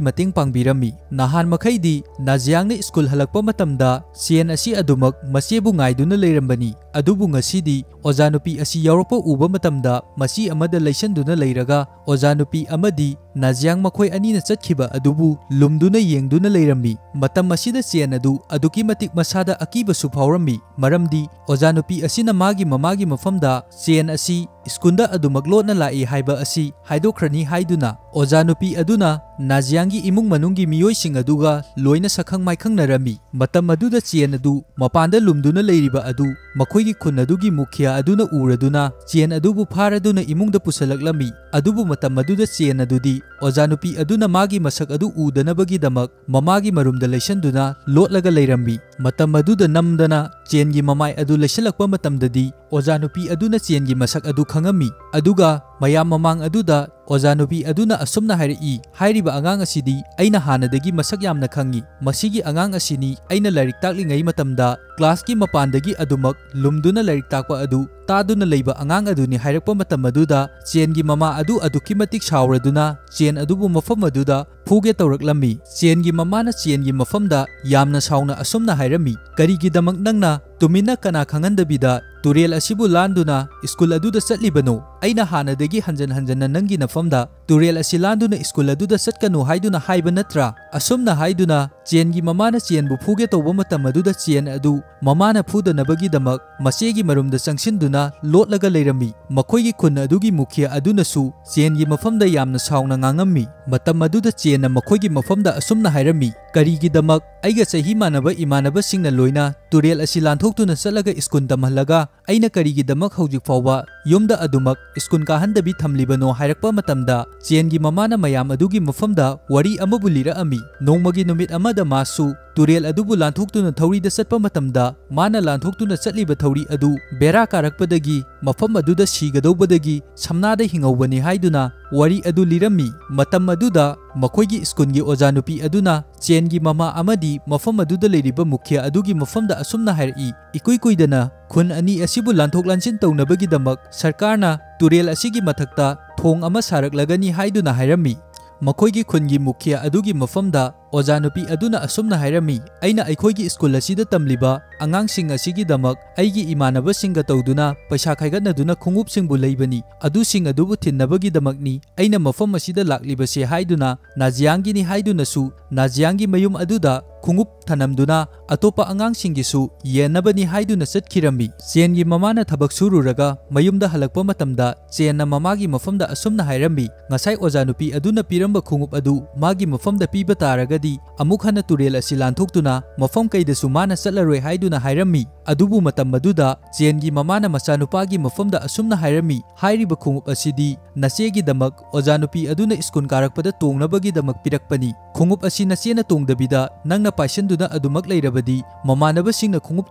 ꯃꯇꯦꯡ ꯄꯥꯡꯕꯤꯔꯝꯃꯤ꯫ ꯅꯍꯥꯟ ꯃꯈꯩꯗꯤ ꯅꯥꯖꯤꯌꯥꯡꯅ ꯁ꯭ꯀꯨꯜ ꯍꯜꯂꯛꯄ ꯃꯇꯝꯗ ꯆꯦꯟ ꯑꯁꯤ ꯑꯗꯨꯃꯛ ꯃꯆꯦꯕꯨ ꯉꯥꯏꯗꯨꯅ ꯂꯩꯔꯝꯕꯅꯤ꯫ ꯑꯗꯨꯕꯨ ꯉꯁꯤꯗꯤ ꯑꯣꯖꯥ ꯅꯨꯄꯤ ꯑꯁꯤ ꯌꯥꯎꯔꯛꯄ ꯎꯕ ꯃꯇꯝꯗ ꯃꯆꯤ ꯑꯃꯗ ꯂꯩꯁꯟꯗꯨꯅ ꯂꯩꯔꯒ ꯑꯣꯖꯥ ꯅꯨꯄꯤ ꯑꯃꯗꯤ ꯅꯥꯖꯤꯌꯥꯡ ꯃꯈꯣꯏ ꯑꯅꯤꯅ ꯆꯠꯈꯤꯕ ꯑꯗꯨꯕꯨ ꯂꯨꯝꯗꯨꯅ ꯌꯦꯡꯗꯨꯅ ꯂꯩꯔꯝꯃꯤ꯫ ꯃꯇꯝ ꯑꯁꯤꯗ ꯆꯦꯟ ꯑꯗꯨ ꯑꯗꯨꯛꯀꯤ ꯃꯇꯤꯛ ꯃꯁꯥꯗ ꯑꯀꯤꯕꯁꯨ ꯐꯥꯎꯔꯝꯃꯤ, ꯃꯔꯝꯗꯤ ꯑꯣꯖꯥ ꯅꯨꯄꯤ ꯑꯁꯤꯅ ꯃꯥꯒꯤ ꯃꯃꯥꯒꯤ ꯃꯐꯝꯗ ꯆꯦꯟ ꯑꯁꯤ ꯁ꯭ꯀꯨꯜꯗ ꯑꯗꯨꯃꯛ ꯂꯣꯠꯅ ꯂꯥꯛꯏ ꯍꯥꯏꯕ ꯑꯁꯤ ꯍꯥꯏꯗꯣꯛꯈ꯭ꯔꯅꯤ ꯍꯥꯏꯗꯨꯅ ꯑꯣꯖꯥ ꯅꯨꯄꯤ ꯑꯗꯨꯅ ꯅꯥꯖꯤꯌꯥꯡꯒꯤ ꯏꯃꯨꯡ ꯃꯅꯨꯡꯒꯤ ꯃꯤꯑꯣꯏꯁꯤꯡ ꯑꯗꯨꯒ ꯂꯣꯏꯅ ꯁꯛꯈꯪ ꯃꯥꯏꯈꯪꯅꯔꯝꯃꯤ꯫ ꯃꯇꯝ ꯑꯗꯨꯗ ꯆꯦꯟ ꯑꯗꯨ ꯃꯄꯥꯟꯗ ꯂꯨꯝꯗꯨꯅ ꯂꯩꯔꯤꯕ ꯑꯗꯨ ꯃꯈꯣꯏꯒꯤ ꯈꯨꯟ ꯑꯗꯨꯒꯤ ꯃꯨꯈꯤꯌꯥ ꯑꯗꯨꯅ ꯎꯔꯗꯨꯅ ꯆꯦꯟ ꯑꯗꯨꯕꯨ ꯐꯥꯔꯗꯨꯅ ꯏꯃꯨꯡꯗ ꯄꯨꯁꯜꯂꯛꯂꯝꯃꯤ꯫ ꯑꯗꯨꯕꯨ ꯃꯇꯝ ꯑꯗꯨꯗ ꯆꯦꯟ ꯑꯗꯨꯗꯤ ꯑꯣꯖꯥ ꯅꯨꯄꯤ ꯑꯗꯨꯅ ꯃꯥꯒꯤ ꯃꯁꯛ ꯑꯗꯨ ꯎꯗꯅꯕꯒꯤꯗꯃꯛ ꯃꯃꯥꯒꯤ ꯃꯔꯨꯝꯗ ꯂꯩꯁꯟꯗꯨꯅ ꯂꯣꯠꯂꯒ ꯂꯩꯔꯝꯃꯤ꯫ ꯃꯇꯝ ꯑꯗꯨꯗ ꯅꯝꯗꯅ ꯆꯦꯟꯒꯤ ꯃꯃꯥꯏ ꯑꯗꯨ ꯂꯩꯁꯜꯂꯛꯄ ꯃꯇꯝꯗꯗꯤ ꯑꯣꯖꯥ ꯅꯨꯄꯤ ꯑꯗꯨꯅ ꯆꯦꯟꯒꯤ ꯃꯁꯛ ꯑꯗꯨ ꯈꯪꯉꯝꯃꯤ꯫ ꯑꯗꯨꯒ ꯃꯌꯥꯝ ꯃꯃꯥꯡ ꯑꯗꯨꯗ ꯑꯣꯖꯥ ꯅꯨꯄꯤ ꯑꯗꯨꯅ ꯑꯁꯨꯝꯅ ꯍꯥꯏꯔꯛꯏ, "ꯍꯥꯏꯔꯤꯕ ꯑꯉꯥꯡ ꯑꯁꯤꯗꯤ ꯑꯩꯅ ꯍꯥꯟꯅꯗꯒꯤ ꯃꯁꯛ ꯌꯥꯝꯅ ꯈꯪꯏ꯫ ꯃꯁꯤꯒꯤ ꯑꯉꯥꯡ ꯑꯁꯤꯅꯤ ꯑꯩꯅ ꯂꯥꯏꯔꯤꯛ ꯇꯥꯛꯂꯤꯉꯩ ꯃꯇꯝꯗ ꯀ꯭ꯂꯥꯁꯀꯤ ꯃꯄꯥꯟꯗꯒꯤ ꯑꯗꯨꯃꯛ ꯂꯨꯝꯗꯨꯅ ꯂꯥꯏꯔꯤꯛ ꯇꯥꯛꯄ ꯑꯗꯨ ꯇꯥꯗꯨꯅ ꯂꯩꯕ ꯑꯉꯥꯡ ꯑꯗꯨꯅꯤ" ꯍꯥꯏꯔꯛꯄ ꯃꯇꯝ ꯑꯗꯨꯗ ꯆꯦꯟꯒꯤ ꯃꯃꯥ ꯑꯗꯨ ꯑꯗꯨꯛꯀꯤ ꯃꯇꯤꯛ ꯁꯥꯎꯔꯗꯨꯅ ꯆꯦꯟ ꯑꯗꯨꯕꯨ ꯃꯐꯝ ꯑꯗꯨꯗ ꯐꯨꯒꯦ ꯇꯧꯔꯛꯂꯝꯃꯤ꯫ ꯆꯦꯟꯒꯤ ꯃꯃꯥꯅ ꯆꯦꯟꯒꯤ ꯃꯐꯝꯗ ꯌꯥꯝꯅ ꯁꯥꯎꯅ ꯑꯁꯨꯝꯅ ꯍꯥꯏꯔꯝꯃꯤ, "ꯀꯔꯤꯒꯤꯗꯃꯛ ꯅꯪꯅ ꯇꯨꯃꯤꯟꯅ ꯀꯅꯥ ꯈꯪꯍꯟꯗꯕꯤꯗ ꯇꯨꯔꯦꯜ ꯑꯁꯤꯕꯨ ꯂꯥꯟꯗꯨꯅ ꯁ꯭ꯀꯨꯜ ꯑꯗꯨꯗ ꯆꯠꯂꯤꯕꯅꯣ? ꯑꯩꯅ ꯍꯥꯟꯅꯗꯒꯤ ꯍꯟꯖꯟ ꯍꯟꯖꯟꯅ ꯅꯪꯒꯤ ꯅꯐꯝꯗ ꯇꯨꯔꯦꯜ ꯑꯁꯤ ꯂꯥꯟꯗꯨꯅ ꯁ꯭ꯀꯨꯜ ꯑꯗꯨꯗ ꯆꯠꯀꯅꯨ ꯍꯥꯏꯗꯨꯅ ꯍꯥꯏꯕ ꯅꯠꯇ꯭ꯔꯥ?" ꯑꯁꯨꯝꯅ ꯍꯥꯏꯗꯨꯅ ꯆꯦꯟꯒꯤ ꯃꯃꯥꯅ ꯆꯦꯟꯕꯨ ꯐꯨꯒꯦ ꯇꯧꯕ ꯃꯇꯝ ꯑꯗꯨꯗ ꯆꯦꯟ ꯑꯗꯨ ꯃꯃꯥꯅ ꯐꯨꯗꯅꯕꯒꯤꯗꯃꯛ ꯃꯆꯦꯒꯤ ꯃꯔꯨꯝꯗ ꯆꯪꯁꯤꯟꯗꯨꯅ ꯂꯣꯠꯂꯒ ꯂꯩꯔꯝꯃꯤ꯫ ꯃꯈꯣꯏꯒꯤ ꯈꯨꯟ ꯑꯗꯨꯒꯤ ꯃꯨꯈꯤꯌꯥ ꯑꯗꯨꯅꯁꯨ ꯆꯦꯟꯒꯤ ꯃꯐꯝꯗ ꯌꯥꯝꯅ ꯁꯥꯎꯅ ꯉꯥꯡꯉꯝꯃꯤ꯫ ꯃꯇꯝ ꯑꯗꯨꯗ ꯆꯦꯟꯅ ꯃꯈꯣꯏꯒꯤ ꯃꯐꯝꯗ ꯑꯁꯨꯝꯅ ꯍꯥꯏꯔꯝꯃꯤ, "ꯀꯔꯤꯒꯤꯗꯃꯛ ꯑꯩꯒ ꯆꯍꯤ ꯃꯥꯟꯅꯕ ꯏꯃꯥꯟꯅꯕꯁꯤꯡꯅ ꯂꯣꯏꯅ ꯇꯨꯔꯦꯜ ꯑꯁꯤ ꯂꯥꯟꯊꯣꯛꯇꯨꯅ ꯆꯠꯂꯒ ꯁ꯭ꯀꯨꯜ ꯇꯝꯍꯜꯂꯒ ꯑꯩꯅ ꯀꯔꯤꯒꯤꯗꯃꯛ ꯍꯧꯖꯤꯛ ꯐꯥꯎꯕ ꯌꯨꯝꯗ ꯑꯗꯨꯃꯛ ꯁ꯭ꯀꯨꯜ ꯀꯥꯍꯟꯗꯕꯤ ꯊꯝꯂꯤꯕꯅꯣ?" ꯍꯥꯏꯔꯛꯄ ꯃꯇꯝꯗ ꯆꯦꯟꯒꯤ ꯃꯃꯥꯅ ꯃꯌꯥꯝ ꯑꯗꯨꯒꯤ ꯃꯐꯝꯗ ꯋꯥꯔꯤ ꯑꯃꯕꯨ ꯂꯤꯔꯛꯑꯝꯃꯤ꯫ ꯅꯣꯡꯃꯒꯤ ꯅꯨꯃꯤꯠ ꯑꯃꯗ ꯃꯥꯁꯨ ꯇꯨꯔꯦꯜ ꯑꯗꯨꯕꯨ ꯂꯥꯟꯊꯣꯛꯇꯨꯅ ꯊꯧꯔꯤꯗ ꯆꯠꯄ ꯃꯇꯝꯗ ꯃꯥꯅ ꯂꯥꯟꯊꯣꯛꯇꯨꯅ ꯆꯠꯂꯤꯕ ꯊꯧꯔꯤ ꯑꯗꯨ ꯕꯦꯔꯥ ꯀꯥꯔꯛꯄꯗꯒꯤ ꯃꯐꯝ ꯑꯗꯨꯗ ꯁꯤꯒꯗꯧꯕꯗꯒꯤ ꯁꯝꯅꯥꯗ ꯍꯤꯡꯍꯧꯕꯅꯤ ꯍꯥꯏꯗꯨꯅ ꯋꯥꯔꯤ ꯑꯗꯨ ꯂꯤꯔꯝꯃꯤ꯫ ꯃꯇꯝ ꯑꯗꯨꯗ ꯃꯈꯣꯏꯒꯤ ꯁ꯭ꯀꯨꯜꯒꯤ ꯑꯣꯖꯥ ꯅꯨꯄꯤ ꯑꯗꯨꯅ ꯆꯦꯟꯒꯤ ꯃꯃꯥ ꯑꯃꯗꯤ ꯃꯐꯝ ꯑꯗꯨꯗ ꯂꯩꯔꯤꯕ ꯃꯨꯈꯤꯌꯥ ꯑꯗꯨꯒꯤ ꯃꯐꯝꯗ ꯑꯁꯨꯝꯅ ꯍꯥꯏꯔꯛꯏ, "ꯏꯀꯨꯏ ꯀꯨꯏꯗꯅ ꯈꯨꯟ ꯑꯅꯤ ꯑꯁꯤꯕꯨ ꯂꯥꯟꯊꯣꯛ ꯂꯥꯟꯁꯤꯟ ꯇꯧꯅꯕꯒꯤꯗꯃꯛ ꯁꯔꯀꯥꯔꯅ ꯇꯨꯔꯦꯜ ꯑꯁꯤꯒꯤ ꯃꯊꯛꯇ ꯊꯣꯡ ꯑꯃ ꯁꯥꯔꯛꯂꯒꯅꯤ" ꯍꯥꯏꯗꯨꯅ ꯍꯥꯏꯔꯝꯃꯤ꯫ ꯃꯈꯣꯏꯒꯤ ꯈꯨꯟꯒꯤ ꯃꯨꯈꯤꯌꯥ ꯑꯗꯨꯒꯤ ꯃꯐꯝꯗ ꯑꯣꯖꯥ ꯅꯨꯄꯤ ꯑꯗꯨꯅ ꯑꯁꯨꯝꯅ ꯍꯥꯏꯔꯝꯃꯤ, "ꯑꯩꯅ ꯑꯩꯈꯣꯏꯒꯤ ꯁ꯭ꯀꯨꯜ ꯑꯁꯤꯗ ꯇꯝꯂꯤꯕ ꯑꯉꯥꯡꯁꯤꯡ ꯑꯁꯤꯒꯤꯗꯃꯛ ꯑꯩꯒꯤ ꯏꯃꯥꯟꯅꯕꯁꯤꯡꯒ ꯇꯧꯗꯨꯅ ꯄꯩꯁꯥ ꯈꯥꯏꯒꯠꯅꯗꯨꯅ ꯈꯣꯡꯎꯞꯁꯤꯡꯕꯨ ꯂꯩꯕꯅꯤ꯫ ꯑꯗꯨꯁꯤꯡ ꯑꯗꯨꯕꯨ ꯊꯤꯟꯅꯕꯒꯤꯗꯃꯛꯅꯤ ꯑꯩꯅ ꯃꯐꯝ ꯑꯁꯤꯗ ꯂꯥꯛꯂꯤꯕꯁꯦ" ꯍꯥꯏꯗꯨꯅ ꯅꯥꯖꯤꯌꯥꯡꯒꯤꯅꯤ ꯍꯥꯏꯗꯨꯅꯁꯨ ꯅꯥꯖꯤꯌꯥꯡꯒꯤ ꯃꯌꯨꯝ ꯑꯗꯨꯗ ꯈꯣꯡꯎꯞ ꯊꯅꯝꯗꯨꯅ ꯑꯇꯣꯞꯄ ꯑꯉꯥꯡꯁꯤꯡꯒꯤꯁꯨ ꯌꯦꯟꯅꯕꯅꯤ ꯍꯥꯏꯗꯨꯅ ꯆꯠꯈꯤꯔꯝꯃꯤ꯫ ꯆꯦꯟꯒꯤ ꯃꯃꯥꯅ ꯊꯕꯛ ꯁꯨꯔꯨꯔꯒ ꯃꯌꯨꯝꯗ ꯍꯜꯂꯛꯄ ꯃꯇꯝꯗ ꯆꯦꯟꯅ ꯃꯃꯥꯒꯤ ꯃꯐꯝꯗ ꯑꯁꯨꯝꯅ ꯍꯥꯏꯔꯝꯃꯤ, "ꯉꯁꯥꯏ ꯑꯣꯖꯥ ꯅꯨꯄꯤ ꯑꯗꯨꯅ ꯄꯤꯔꯝꯕ ꯈꯣꯡꯎꯞ ꯑꯗꯨ ꯃꯥꯒꯤ ꯃꯐꯝꯗ ꯄꯤꯕ ꯇꯥꯔꯒꯗꯤ ꯗꯤ ꯑꯃꯨꯛ ꯍꯟꯅ ꯇꯨꯔꯦꯜ ꯑꯁꯤ ꯂꯥꯟꯊꯣꯛꯇꯨꯅ ꯃꯐꯝ ꯀꯩꯗꯁꯨ ꯃꯥꯅ ꯆꯠꯂꯔꯣꯏ ꯍꯥꯏꯗꯨꯅ ꯍꯥꯏꯔꯝꯃꯤ꯫ ꯑꯗꯨꯕꯨ ꯃꯇꯝ ꯑꯗꯨꯗ ꯆꯦꯟꯒꯤ ꯃꯃꯥꯅ ꯃꯆꯥꯅꯨꯄꯥꯒꯤ ꯃꯐꯝꯗ ꯑꯁꯨꯝꯅ ꯍꯥꯏꯔꯝꯃꯤ, "ꯍꯥꯏꯔꯤꯕ ꯈꯣꯡꯎꯞ ꯑꯁꯤꯗꯤ ꯅꯆꯦꯒꯤꯗꯃꯛ ꯑꯣꯖꯥ ꯅꯨꯄꯤ ꯑꯗꯨꯅ ꯁ꯭ꯀꯨꯜ ꯀꯥꯔꯛꯄꯗ ꯇꯣꯡꯅꯕꯒꯤꯗꯃꯛ ꯄꯤꯔꯛꯄꯅꯤ꯫ ꯈꯣꯡꯎꯞ ꯑꯁꯤ ꯅꯆꯦꯅ ꯇꯣꯡꯗꯕꯤꯗ ꯅꯪꯅ ꯄꯥꯏꯁꯟꯗꯨꯅ ꯑꯗꯨꯃꯛ ꯂꯩꯔꯕꯗꯤ, ꯃꯃꯥꯟꯅꯕꯁꯤꯡꯅ ꯈꯣꯡꯎꯞ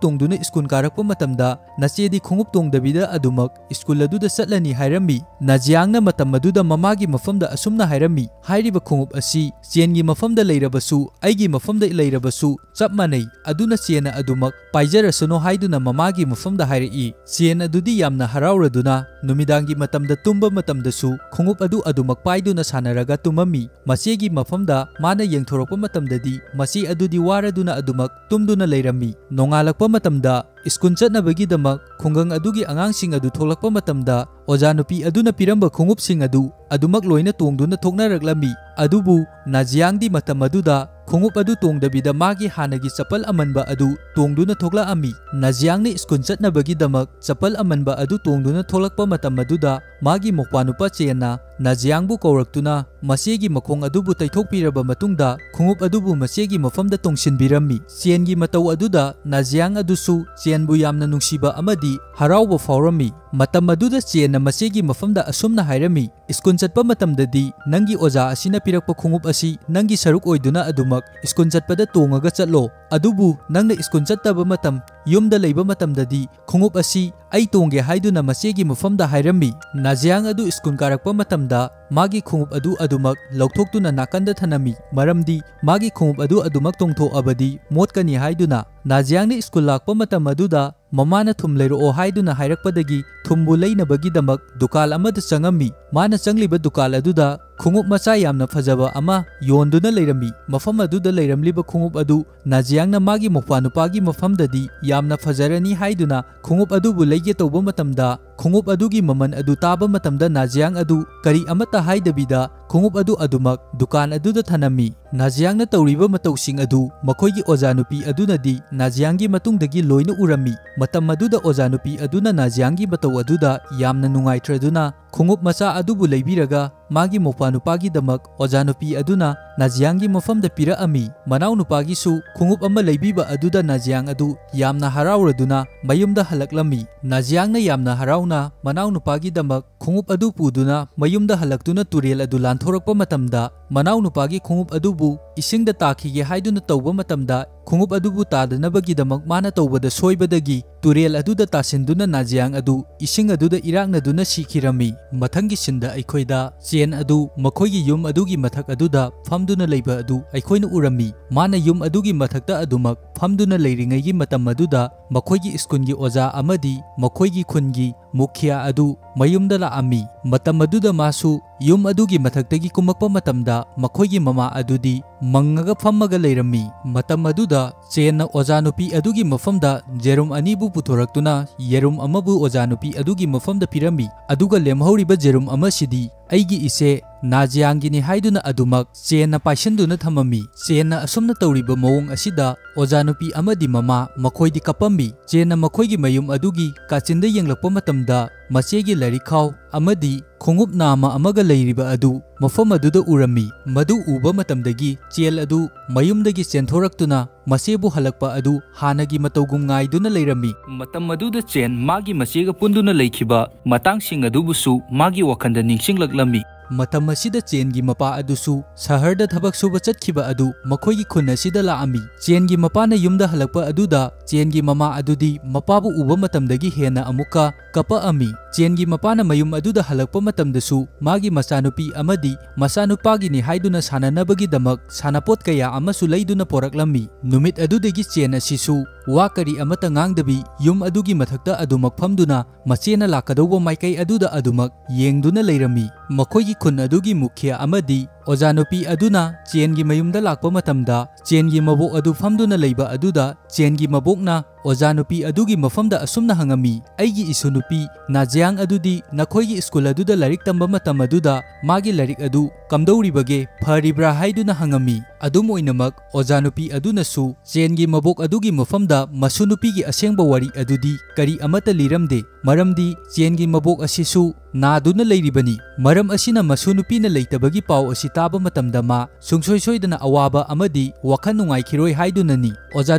ꯇꯣꯡꯗꯨꯅ ꯁ꯭ꯀꯨꯜ ꯀꯥꯔꯛꯄ ꯃꯇꯝꯗ ꯅꯆꯦꯗꯤ ꯈꯣꯡꯎꯞ ꯇꯣꯡꯗꯕꯤꯗ ꯑꯗꯨꯃꯛ ꯁ꯭ꯀꯨꯜ ꯑꯗꯨꯗ ꯆꯠꯂꯅꯤ" ꯍꯥꯏꯔꯝꯃꯤ꯫ ꯅꯥꯖꯤꯌꯥꯡꯅ ꯃꯇꯝ ꯑꯗꯨꯗ ꯃꯃꯥꯒꯤ ꯃꯐꯝꯗ ꯑꯁꯨꯝꯅ ꯍꯥꯏꯔꯝꯃꯤ, "ꯍꯥꯏꯔꯤꯕ ꯈꯣꯡꯎꯞ ꯑꯁꯤ ꯆꯦꯟꯒꯤ ꯃꯐꯝꯗ ꯂꯩꯔꯕꯁꯨ, ꯑꯩꯒꯤ ꯃꯐꯝꯗ ꯂꯩꯔꯕꯁꯨ ꯆꯞ ꯃꯥꯟꯅꯩ, ꯑꯗꯨꯅ ꯆꯦꯟꯅ ꯑꯗꯨꯃꯛ ꯄꯥꯏꯖꯔꯁꯅꯨ" ꯍꯥꯏꯗꯨꯅ ꯃꯃꯥꯒꯤ ꯃꯐꯝꯗ ꯍꯥꯏꯔꯛꯏ꯫ ꯆꯦꯟ ꯑꯗꯨꯗꯤ ꯌꯥꯝꯅ ꯍꯔꯥꯎꯔꯗꯨꯅ ꯅꯨꯃꯤꯗꯥꯡꯒꯤ ꯃꯇꯝꯗ ꯇꯨꯝꯕ ꯃꯇꯝꯗꯁꯨ ꯈꯣꯡꯎꯞ ꯑꯗꯨ ꯑꯗꯨꯃꯛ ꯄꯥꯏꯗꯨꯅ ꯁꯥꯟꯅꯔꯒ ꯇꯨꯝꯃꯝꯃꯤ꯫ ꯃꯆꯦꯒꯤ ꯃꯐꯝꯗ ꯃꯥꯅ ꯌꯦꯡꯊꯣꯔꯛꯄ ꯃꯇꯝꯗꯗꯤ ꯃꯆꯦ ꯑꯗꯨꯗꯤ ꯋꯥꯔꯗꯨꯅ ꯑꯗꯨꯃꯛ ꯇꯨꯝꯗꯨꯅ ꯂꯩꯔꯝꯃꯤ꯫ ꯅꯣꯡꯉꯥꯜꯂꯛꯄ ꯃꯇꯝꯗ ꯁ꯭ꯀꯨꯜ ꯆꯠꯅꯕꯒꯤꯗꯃꯛ ꯈꯨꯡꯒꯪ ꯑꯗꯨꯒꯤ ꯑꯉꯥꯡꯁꯤꯡ ꯑꯗꯨ ꯊꯣꯛꯂꯛꯄ ꯃꯇꯝꯗ, ꯑꯣꯖꯥ ꯅꯨꯄꯤ ꯑꯗꯨꯅ ꯄꯤꯔꯝꯕ ꯈꯣꯡꯎꯞꯁꯤꯡ ꯑꯗꯨ ꯑꯗꯨꯃꯛ ꯂꯣꯏꯅ ꯇꯣꯡꯗꯨꯅ ꯊꯣꯛꯅꯔꯛꯂꯝꯃꯤ꯫ ꯑꯗꯨꯕꯨ ꯅꯥꯖꯤꯌꯥꯡꯗꯤ ꯃꯇꯝ ꯑꯗꯨꯗ ꯈꯣꯡꯎꯞ ꯑꯗꯨ ꯇꯣꯡꯗꯕꯤꯗ ꯃꯥꯒꯤ ꯍꯥꯟꯅꯒꯤ ꯆꯄꯜ ꯑꯃꯟꯕ ꯑꯗꯨ ꯇꯣꯡꯗꯨꯅ ꯊꯣꯛꯂꯛꯑꯝꯃꯤ꯫ ꯅꯥꯖꯤꯌꯥꯡꯅ ꯁ꯭ꯀꯨꯜ ꯆꯠꯅꯕꯒꯤꯗꯃꯛ ꯆꯄꯜ ꯑꯃꯟꯕ ꯑꯗꯨ ꯇꯣꯡꯗꯨꯅ ꯊꯣꯛꯂꯛꯄ ꯃꯇꯝ ꯑꯗꯨꯗ, ꯃꯥꯒꯤ ꯃꯧꯄ꯭ꯋꯥꯅꯨꯄꯥ ꯆꯦꯟꯅ ꯅꯥꯖꯤꯌꯥꯡꯕꯨ ꯀꯧꯔꯛꯇꯨꯅ ꯃꯆꯦꯒꯤ ꯃꯈꯣꯡ ꯑꯗꯨꯕꯨ ꯇꯩꯊꯣꯛꯄꯤꯔꯕ ꯃꯇꯨꯡꯗ, ꯈꯣꯡꯎꯞ ꯑꯗꯨꯕꯨ ꯃꯆꯦꯒꯤ ꯃꯐꯝꯗ ꯇꯣꯡꯁꯤꯟꯕꯤꯔꯝꯃꯤ꯫ ꯆꯦꯟꯒꯤ ꯃꯇꯧ ꯑꯗꯨꯗ ꯅꯥꯖꯤꯌꯥꯡ ꯑꯗꯨꯁꯨ ꯆꯦꯟꯕꯨ ꯌꯥꯝꯅ ꯅꯨꯡꯁꯤꯕ ꯑꯃꯗꯤ ꯍꯔꯥꯎꯕ ꯐꯥꯎꯔꯝꯃꯤ꯫ ꯃꯇꯝ ꯑꯗꯨꯗ ꯆꯦꯟꯅ ꯃꯆꯦꯒꯤ ꯃꯐꯝꯗ ꯑꯁꯨꯝꯅ ꯍꯥꯏꯔꯝꯃꯤ, "ꯁ꯭ꯀꯨꯜ ꯆꯠꯄ ꯃꯇꯝꯗꯗꯤ ꯅꯪꯒꯤ ꯑꯣꯖꯥ ꯑꯁꯤꯅ ꯄꯤꯔꯛꯄ ꯈꯣꯡꯎꯞ ꯑꯁꯤ ꯅꯪꯒꯤ ꯁꯔꯨꯛ ꯑꯣꯏꯗꯨꯅ ꯑꯗꯨꯃꯛ ꯁ꯭ꯀꯨꯜ ꯆꯠꯄꯗ ꯇꯣꯡꯉꯒ ꯆꯠꯂꯣ꯫ ꯑꯗꯨꯕꯨ ꯅꯪꯅ ꯁ꯭ꯀꯨꯜ ꯆꯠꯇꯕ ꯃꯇꯝ, ꯌꯨꯝꯗ ꯂꯩꯕ ꯃꯇꯝꯗꯗꯤ ꯈꯣꯡꯎꯞ ꯑꯁꯤ ꯑꯩ ꯇꯣꯡꯒꯦ" ꯍꯥꯏꯗꯨꯅ ꯃꯆꯦꯒꯤ ꯃꯐꯝꯗ ꯍꯥꯏꯔꯝꯃꯤ꯫ ꯅꯥꯖꯤꯌꯥꯡ ꯑꯗꯨ ꯁ꯭ꯀꯨꯜ ꯀꯥꯔꯛꯄ ꯃꯇꯝꯗ ꯃꯥꯒꯤ ꯈꯣꯡꯎꯞ ꯑꯗꯨ ꯑꯗꯨꯃꯛ ꯂꯧꯊꯣꯛꯇꯨꯅ ꯅꯥꯀꯟꯗ ꯊꯅꯝꯃꯤ, ꯃꯔꯝꯗꯤ ꯃꯥꯒꯤ ꯈꯣꯡꯎꯞ ꯑꯗꯨ ꯑꯗꯨꯃꯛ ꯇꯣꯡꯊꯣꯛꯑꯕꯗꯤ ꯃꯣꯠꯀꯅꯤ ꯍꯥꯏꯗꯨꯅ꯫ ꯅꯥꯖꯤꯌꯥꯡꯅ ꯁ꯭ꯀꯨꯜ ꯂꯥꯛꯄ ꯃꯇꯝ ꯑꯗꯨꯗ ꯃꯃꯥꯅ ꯊꯨꯝ ꯂꯩꯔꯛꯑꯣ ꯍꯥꯏꯗꯨꯅ ꯍꯥꯏꯔꯛꯄꯗꯒꯤ ꯊꯨꯝꯕꯨ ꯂꯩꯅꯕꯒꯤꯗꯃꯛ ꯗꯨꯀꯥꯟ ꯑꯃꯗ ꯆꯪꯉꯝꯃꯤ꯫ ꯃꯥꯅ ꯆꯪꯂꯤꯕ ꯗꯨꯀꯥꯟ ꯑꯗꯨꯗ ꯈꯣꯡꯎꯞ ꯃꯆꯥ ꯌꯥꯝꯅ ꯐꯖꯕ ꯑꯃ ꯌꯣꯟꯗꯨꯅ ꯂꯩꯔꯝꯃꯤ꯫ ꯃꯐꯝ ꯑꯗꯨꯗ ꯂꯩꯔꯝꯂꯤꯕ ꯈꯣꯡꯎꯞ ꯑꯗꯨ ꯅꯥꯖꯤꯌꯥꯡꯅ ꯃꯥꯒꯤ ꯃꯧꯄ꯭ꯋꯥꯅꯨꯄꯥꯒꯤ ꯃꯐꯝꯗꯗꯤ ꯌꯥꯝꯅ ꯐꯖꯔꯅꯤ ꯍꯥꯏꯗꯨꯅ ꯈꯣꯡꯎꯞ ꯑꯗꯨꯕꯨ ꯂꯩꯒꯦ ꯇꯧꯕ ꯃꯇꯝꯗ, ꯈꯣꯡꯎꯞ ꯑꯗꯨꯒꯤ ꯃꯃꯜ ꯑꯗꯨ ꯇꯥꯕ ꯃꯇꯝꯗ ꯅꯥꯖꯤꯌꯥꯡ ꯑꯗꯨ ꯀꯔꯤ ꯑꯃꯠꯇ ꯍꯥꯏꯗꯕꯤꯗ ꯈꯣꯡꯎꯞ ꯑꯗꯨ ꯑꯗꯨꯃꯛ ꯗꯨꯀꯥꯟ ꯑꯗꯨꯗ ꯊꯅꯝꯃꯤ꯫ ꯅꯥꯖꯤꯌꯥꯡꯅ ꯇꯧꯔꯤꯕ ꯃꯇꯧꯁꯤꯡ ꯑꯗꯨ ꯃꯈꯣꯏꯒꯤ ꯑꯣꯖꯥ ꯅꯨꯄꯤ ꯑꯗꯨꯅꯗꯤ ꯅꯥꯖꯤꯌꯥꯡꯒꯤ ꯃꯇꯨꯡꯗꯒꯤ ꯂꯣꯏꯅ ꯎꯔꯝꯃꯤ꯫ ꯃꯇꯝ ꯑꯗꯨꯗ ꯑꯣꯖꯥ ꯅꯨꯄꯤ ꯑꯗꯨꯅ ꯅꯥꯖꯤꯌꯥꯡꯒꯤ ꯃꯇꯧ ꯑꯗꯨꯗ ꯌꯥꯝꯅ ꯅꯨꯡꯉꯥꯏꯇ꯭ꯔꯗꯨꯅ ꯈꯣꯡꯎꯞ ꯃꯆꯥ ꯑꯗꯨꯕꯨ ꯂꯩꯕꯤꯔꯒ ꯃꯥꯒꯤ ꯃꯧꯄ꯭ꯋꯥꯅꯨꯄꯥꯒꯤꯗꯃꯛ ꯑꯣꯖꯥ ꯅꯨꯄꯤ ꯑꯗꯨꯅ ꯅꯥꯖꯤꯌꯥꯡꯒꯤ ꯃꯐꯝꯗ ꯄꯤꯔꯛꯑꯝꯃꯤ꯫ ꯃꯅꯥꯎꯅꯨꯄꯥꯒꯤꯁꯨ ꯈꯣꯡꯎꯞ ꯑꯃ ꯂꯩꯕꯤꯕ ꯑꯗꯨꯗ ꯅꯥꯖꯤꯌꯥꯡ ꯑꯗꯨ ꯌꯥꯝꯅ ꯍꯔꯥꯎꯔꯗꯨꯅ ꯃꯌꯨꯝꯗ ꯍꯜꯂꯛꯂꯝꯃꯤ꯫ ꯅꯥꯖꯤꯌꯥꯡꯅ ꯌꯥꯝꯅ ꯍꯔꯥꯎꯅ ꯃꯅꯥꯎꯅꯨꯄꯥꯒꯤꯗꯃꯛ ꯈꯣꯡꯎꯞ ꯑꯗꯨ ꯄꯨꯗꯨꯅ ꯃꯌꯨꯝꯗ ꯍꯜꯂꯛꯇꯨꯅ ꯇꯨꯔꯦꯜ ꯑꯗꯨ ꯂꯥꯟꯊꯣꯔꯛꯄ ꯃꯇꯝꯗ, ꯃꯅꯥꯎꯅꯨꯄꯥꯒꯤ ꯈꯣꯡꯎꯞ ꯑꯗꯨꯕꯨ ꯏꯁꯤꯡꯗ ꯇꯥꯈꯤꯒꯦ ꯍꯥꯏꯗꯨꯅ ꯇꯧꯕ ꯃꯇꯝꯗ, ꯈꯣꯡꯎꯞ ꯑꯗꯨꯕꯨ ꯇꯥꯗꯅꯕꯒꯤꯗꯃꯛ ꯃꯥꯅ ꯇꯧꯕꯗ ꯁꯣꯏꯕꯗꯒꯤ ꯇꯨꯔꯦꯜ ꯑꯗꯨꯗ ꯇꯥꯁꯤꯟꯗꯨꯅ ꯅꯥꯖꯤꯌꯥꯡ ꯑꯗꯨ ꯏꯁꯤꯡ ꯑꯗꯨꯗ ꯏꯔꯥꯛꯅꯗꯨꯅ ꯁꯤꯈꯤꯔꯝꯃꯤ꯫ ꯃꯊꯪꯒꯤ ꯁꯤꯟꯗ ꯑꯩꯈꯣꯏꯗ ꯆꯦꯟ ꯑꯗꯨ ꯃꯈꯣꯏꯒꯤ ꯌꯨꯝ ꯑꯗꯨꯒꯤ ꯃꯊꯛ ꯑꯗꯨꯗ ꯐꯝꯗꯨꯅ ꯂꯩꯕ ꯑꯗꯨ ꯑꯩꯈꯣꯏꯅ ꯎꯔꯝꯃꯤ꯫ ꯃꯥꯅ ꯌꯨꯝ ꯑꯗꯨꯒꯤ ꯃꯊꯛꯇ ꯑꯗꯨꯃꯛ ꯐꯝꯗꯨꯅ ꯂꯩꯔꯤꯉꯩꯒꯤ ꯃꯇꯝ ꯑꯗꯨꯗ ꯃꯈꯣꯏꯒꯤ ꯁ꯭ꯀꯨꯜꯒꯤ ꯑꯣꯖꯥ ꯑꯃꯗꯤ ꯃꯈꯣꯏꯒꯤ ꯈꯨꯟꯒꯤ ꯃꯨꯈꯤꯌꯥ ꯑꯗꯨ ꯃꯌꯨꯝꯗ ꯂꯥꯛꯑꯝꯃꯤ꯫ ꯃꯇꯝ ꯑꯗꯨꯗ ꯃꯥꯁꯨ ꯌꯨꯝ ꯑꯗꯨꯒꯤ ꯃꯊꯛꯇꯒꯤ ꯀꯨꯝꯃꯛꯄ ꯃꯇꯝꯗ ꯃꯈꯣꯏꯒꯤ ꯃꯃꯥ ꯑꯗꯨꯗꯤ ꯃꯪꯉꯒ ꯐꯝꯃꯒ ꯂꯩꯔꯝꯃꯤ꯫ ꯃꯇꯝ ꯑꯗꯨꯗ ꯆꯦꯟꯅ ꯑꯣꯖꯥ ꯅꯨꯄꯤ ꯑꯗꯨꯒꯤ ꯃꯐꯝꯗ ꯖꯦꯔꯨꯝ ꯑꯅꯤꯕꯨ ꯄꯨꯊꯣꯔꯛꯇꯨꯅ ꯌꯦꯔꯨꯝ ꯑꯃꯕꯨ ꯑꯣꯖꯥ ꯅꯨꯄꯤ ꯑꯗꯨꯒꯤ ꯃꯐꯝꯗ ꯄꯤꯔꯝꯃꯤ, ꯑꯗꯨꯒ ꯂꯦꯝꯍꯧꯔꯤꯕ ꯖꯦꯔꯨꯝ ꯑꯃꯁꯤꯗꯤ ꯑꯩꯒꯤ ꯏꯆꯦ ꯅꯥꯖꯤꯌꯥꯡꯒꯤꯅꯤ ꯍꯥꯏꯗꯨꯅ ꯑꯗꯨꯃꯛ ꯆꯦꯟꯅ ꯄꯥꯏꯁꯤꯟꯗꯨꯅ ꯊꯝꯃꯝꯃꯤ꯫ ꯆꯦꯟꯅ ꯑꯁꯨꯝꯅ ꯇꯧꯔꯤꯕ ꯃꯑꯣꯡ ꯑꯁꯤꯗ ꯑꯣꯖꯥ ꯅꯨꯄꯤ ꯑꯃꯗꯤ ꯃꯃꯥ ꯃꯈꯣꯏꯗꯤ ꯀꯞꯄꯝꯃꯤ꯫ ꯆꯦꯟꯅ ꯃꯈꯣꯏꯒꯤ ꯃꯌꯨꯝ ꯑꯗꯨꯒꯤ ꯀꯥꯆꯤꯟꯗ ꯌꯦꯡꯂꯛꯄ ꯃꯇꯝꯗ ꯃꯆꯦꯒꯤ ꯂꯥꯏꯔꯤꯛ ꯈꯥꯎ ꯑꯃꯗꯤ ꯈꯣꯡꯎꯞ ꯅꯥꯝꯃ ꯑꯃꯒ ꯂꯩꯔꯤꯕ ꯑꯗꯨ ꯃꯐꯝ ꯑꯗꯨꯗ ꯎꯔꯝꯃꯤ꯫ ꯃꯗꯨ ꯎꯕ ꯃꯇꯝꯗꯒꯤ ꯆꯦꯟ ꯑꯗꯨ ꯃꯌꯨꯝꯗꯒꯤ ꯆꯦꯟꯊꯣꯔꯛꯇꯨꯅ ꯃꯆꯦꯕꯨ ꯍꯜꯂꯛꯄ ꯑꯗꯨ ꯍꯥꯟꯅꯒꯤ ꯃꯇꯧꯒꯨꯝ ꯉꯥꯏꯗꯨꯅ ꯂꯩꯔꯝꯃꯤ꯫ ꯃꯇꯝ ꯑꯗꯨꯗ ꯆꯦꯟ ꯃꯥꯒꯤ ꯃꯆꯦꯒ ꯄꯨꯟꯗꯨꯅ ꯂꯩꯈꯤꯕ ꯃꯇꯥꯡꯁꯤꯡ ꯑꯗꯨꯕꯨꯁꯨ ꯃꯥꯒꯤ ꯋꯥꯈꯜꯗ ꯅꯤꯡꯁꯤꯡꯂꯛꯂꯝꯃꯤ꯫ ꯃꯇꯝ ꯑꯁꯤꯗ ꯆꯦꯟꯒꯤ ꯃꯄꯥ ꯑꯗꯨꯁꯨ ꯁꯍꯔꯗ ꯊꯕꯛ ꯁꯨꯕ ꯆꯠꯈꯤꯕ ꯑꯗꯨ ꯃꯈꯣꯏꯒꯤ ꯈꯨꯟ ꯑꯁꯤꯗ ꯂꯥꯛꯑꯝꯃꯤ꯫ ꯆꯦꯟꯒꯤ ꯃꯄꯥꯅ ꯌꯨꯝꯗ ꯍꯜꯂꯛꯄ ꯑꯗꯨꯗ ꯆꯦꯟꯒꯤ ꯃꯃꯥ ꯑꯗꯨꯗꯤ ꯃꯄꯥꯕꯨ ꯎꯕ ꯃꯇꯝꯗꯒꯤ ꯍꯦꯟꯅ ꯑꯃꯨꯛꯀ ꯀꯞꯄꯛꯑꯝꯃꯤ꯫ ꯆꯦꯟꯒꯤ ꯃꯄꯥꯅ ꯃꯌꯨꯝ ꯑꯗꯨꯗ ꯍꯜꯂꯛꯄ ꯃꯇꯝꯗꯁꯨ ꯃꯥꯒꯤ ꯃꯆꯥꯅꯨꯄꯤ ꯑꯃꯗꯤ ꯃꯆꯥꯅꯨꯄꯥꯒꯤꯅꯤ ꯍꯥꯏꯗꯨꯅ ꯁꯥꯟꯅꯅꯕꯒꯤꯗꯃꯛ ꯁꯥꯟꯅꯄꯣꯠ ꯀꯌꯥ ꯑꯃꯁꯨ ꯂꯩꯗꯨꯅ ꯄꯣꯔꯛꯂꯝꯃꯤ꯫ ꯅꯨꯃꯤꯠ ꯑꯗꯨꯗꯒꯤ ꯆꯦꯟ ꯑꯁꯤꯁꯨ ꯋꯥ ꯀꯔꯤ ꯑꯃꯠꯇ ꯉꯥꯡꯗꯕꯤ ꯌꯨꯝ ꯑꯗꯨꯒꯤ ꯃꯊꯛꯇ ꯑꯗꯨꯃꯛ ꯐꯝꯗꯨꯅ ꯃꯆꯦꯅ ꯂꯥꯛꯀꯗꯧꯕ ꯃꯥꯏꯀꯩ ꯑꯗꯨꯗ ꯑꯗꯨꯃꯛ ꯌꯦꯡꯗꯨꯅ ꯂꯩꯔꯝꯃꯤ꯫ ꯃꯈꯣꯏꯒꯤ ꯈꯨꯟ ꯑꯗꯨꯒꯤ ꯃꯨꯈꯤꯌꯥ ꯑꯃꯗꯤ ꯑꯣꯖꯥ ꯅꯨꯄꯤ ꯑꯗꯨꯅ ꯆꯦꯟꯒꯤ ꯃꯌꯨꯝꯗ ꯂꯥꯛꯄ ꯃꯇꯝꯗ ꯆꯦꯟꯒꯤ ꯃꯕꯣꯛ ꯑꯗꯨ ꯐꯝꯗꯨꯅ ꯂꯩꯕ ꯑꯗꯨꯗ ꯆꯦꯟꯒꯤ ꯃꯕꯣꯛꯅ ꯑꯣꯖꯥ ꯅꯨꯄꯤ ꯑꯗꯨꯒꯤ ꯃꯐꯝꯗ ꯑꯁꯨꯝꯅ ꯍꯪꯉꯝꯃꯤ, "ꯑꯩꯒꯤ ꯏꯁꯨ ꯅꯨꯄꯤ ꯅꯥꯖꯤꯌꯥꯡ ꯑꯗꯨꯗꯤ ꯅꯈꯣꯏꯒꯤ ꯁ꯭ꯀꯨꯜ ꯑꯗꯨꯗ ꯂꯥꯏꯔꯤꯛ ꯇꯝꯕ ꯃꯇꯝ ꯑꯗꯨꯗ ꯃꯥꯒꯤ ꯂꯥꯏꯔꯤꯛ ꯑꯗꯨ ꯀꯝꯗꯧꯔꯤꯕꯒꯦ, ꯐꯔꯤꯕ꯭ꯔꯥ?" ꯍꯥꯏꯗꯨꯅ ꯍꯪꯉꯝꯃꯤ꯫ ꯑꯗꯨꯝ ꯑꯣꯏꯅꯃꯛ ꯑꯣꯖꯥ ꯅꯨꯄꯤ ꯑꯗꯨꯅꯁꯨ ꯆꯦꯟꯒꯤ ꯃꯕꯣꯛ ꯑꯗꯨꯒꯤ ꯃꯐꯝꯗ ꯃꯁꯨ ꯅꯨꯄꯤꯒꯤ ꯑꯁꯦꯡꯕ ꯋꯥꯔꯤ ꯑꯗꯨꯗꯤ ꯀꯔꯤ ꯑꯃꯠꯇ ꯂꯤꯔꯝꯗꯦ, ꯃꯔꯝꯗꯤ ꯆꯦꯟꯒꯤ ꯃꯕꯣꯛ ꯑꯁꯤꯁꯨ ꯅꯥꯗꯨꯅ ꯂꯩꯔꯤꯕꯅꯤ꯫ ꯃꯔꯝ ꯑꯁꯤꯅ ꯃꯁꯨ ꯅꯨꯄꯤꯅ ꯂꯩꯇꯕꯒꯤ ꯄꯥꯎ ꯑꯁꯤ ꯇꯥꯕ ꯃꯇꯝꯗ ꯃꯥ ꯁꯨꯡꯁꯣꯏ ꯁꯣꯏꯗꯅ ꯑꯋꯥꯕ ꯑꯃꯗꯤ ꯋꯥꯈꯜ ꯅꯨꯡꯉꯥꯏꯈꯤꯔꯣꯏ ꯍꯥꯏꯗꯨꯅꯅꯤ꯫ ꯑꯣꯖꯥ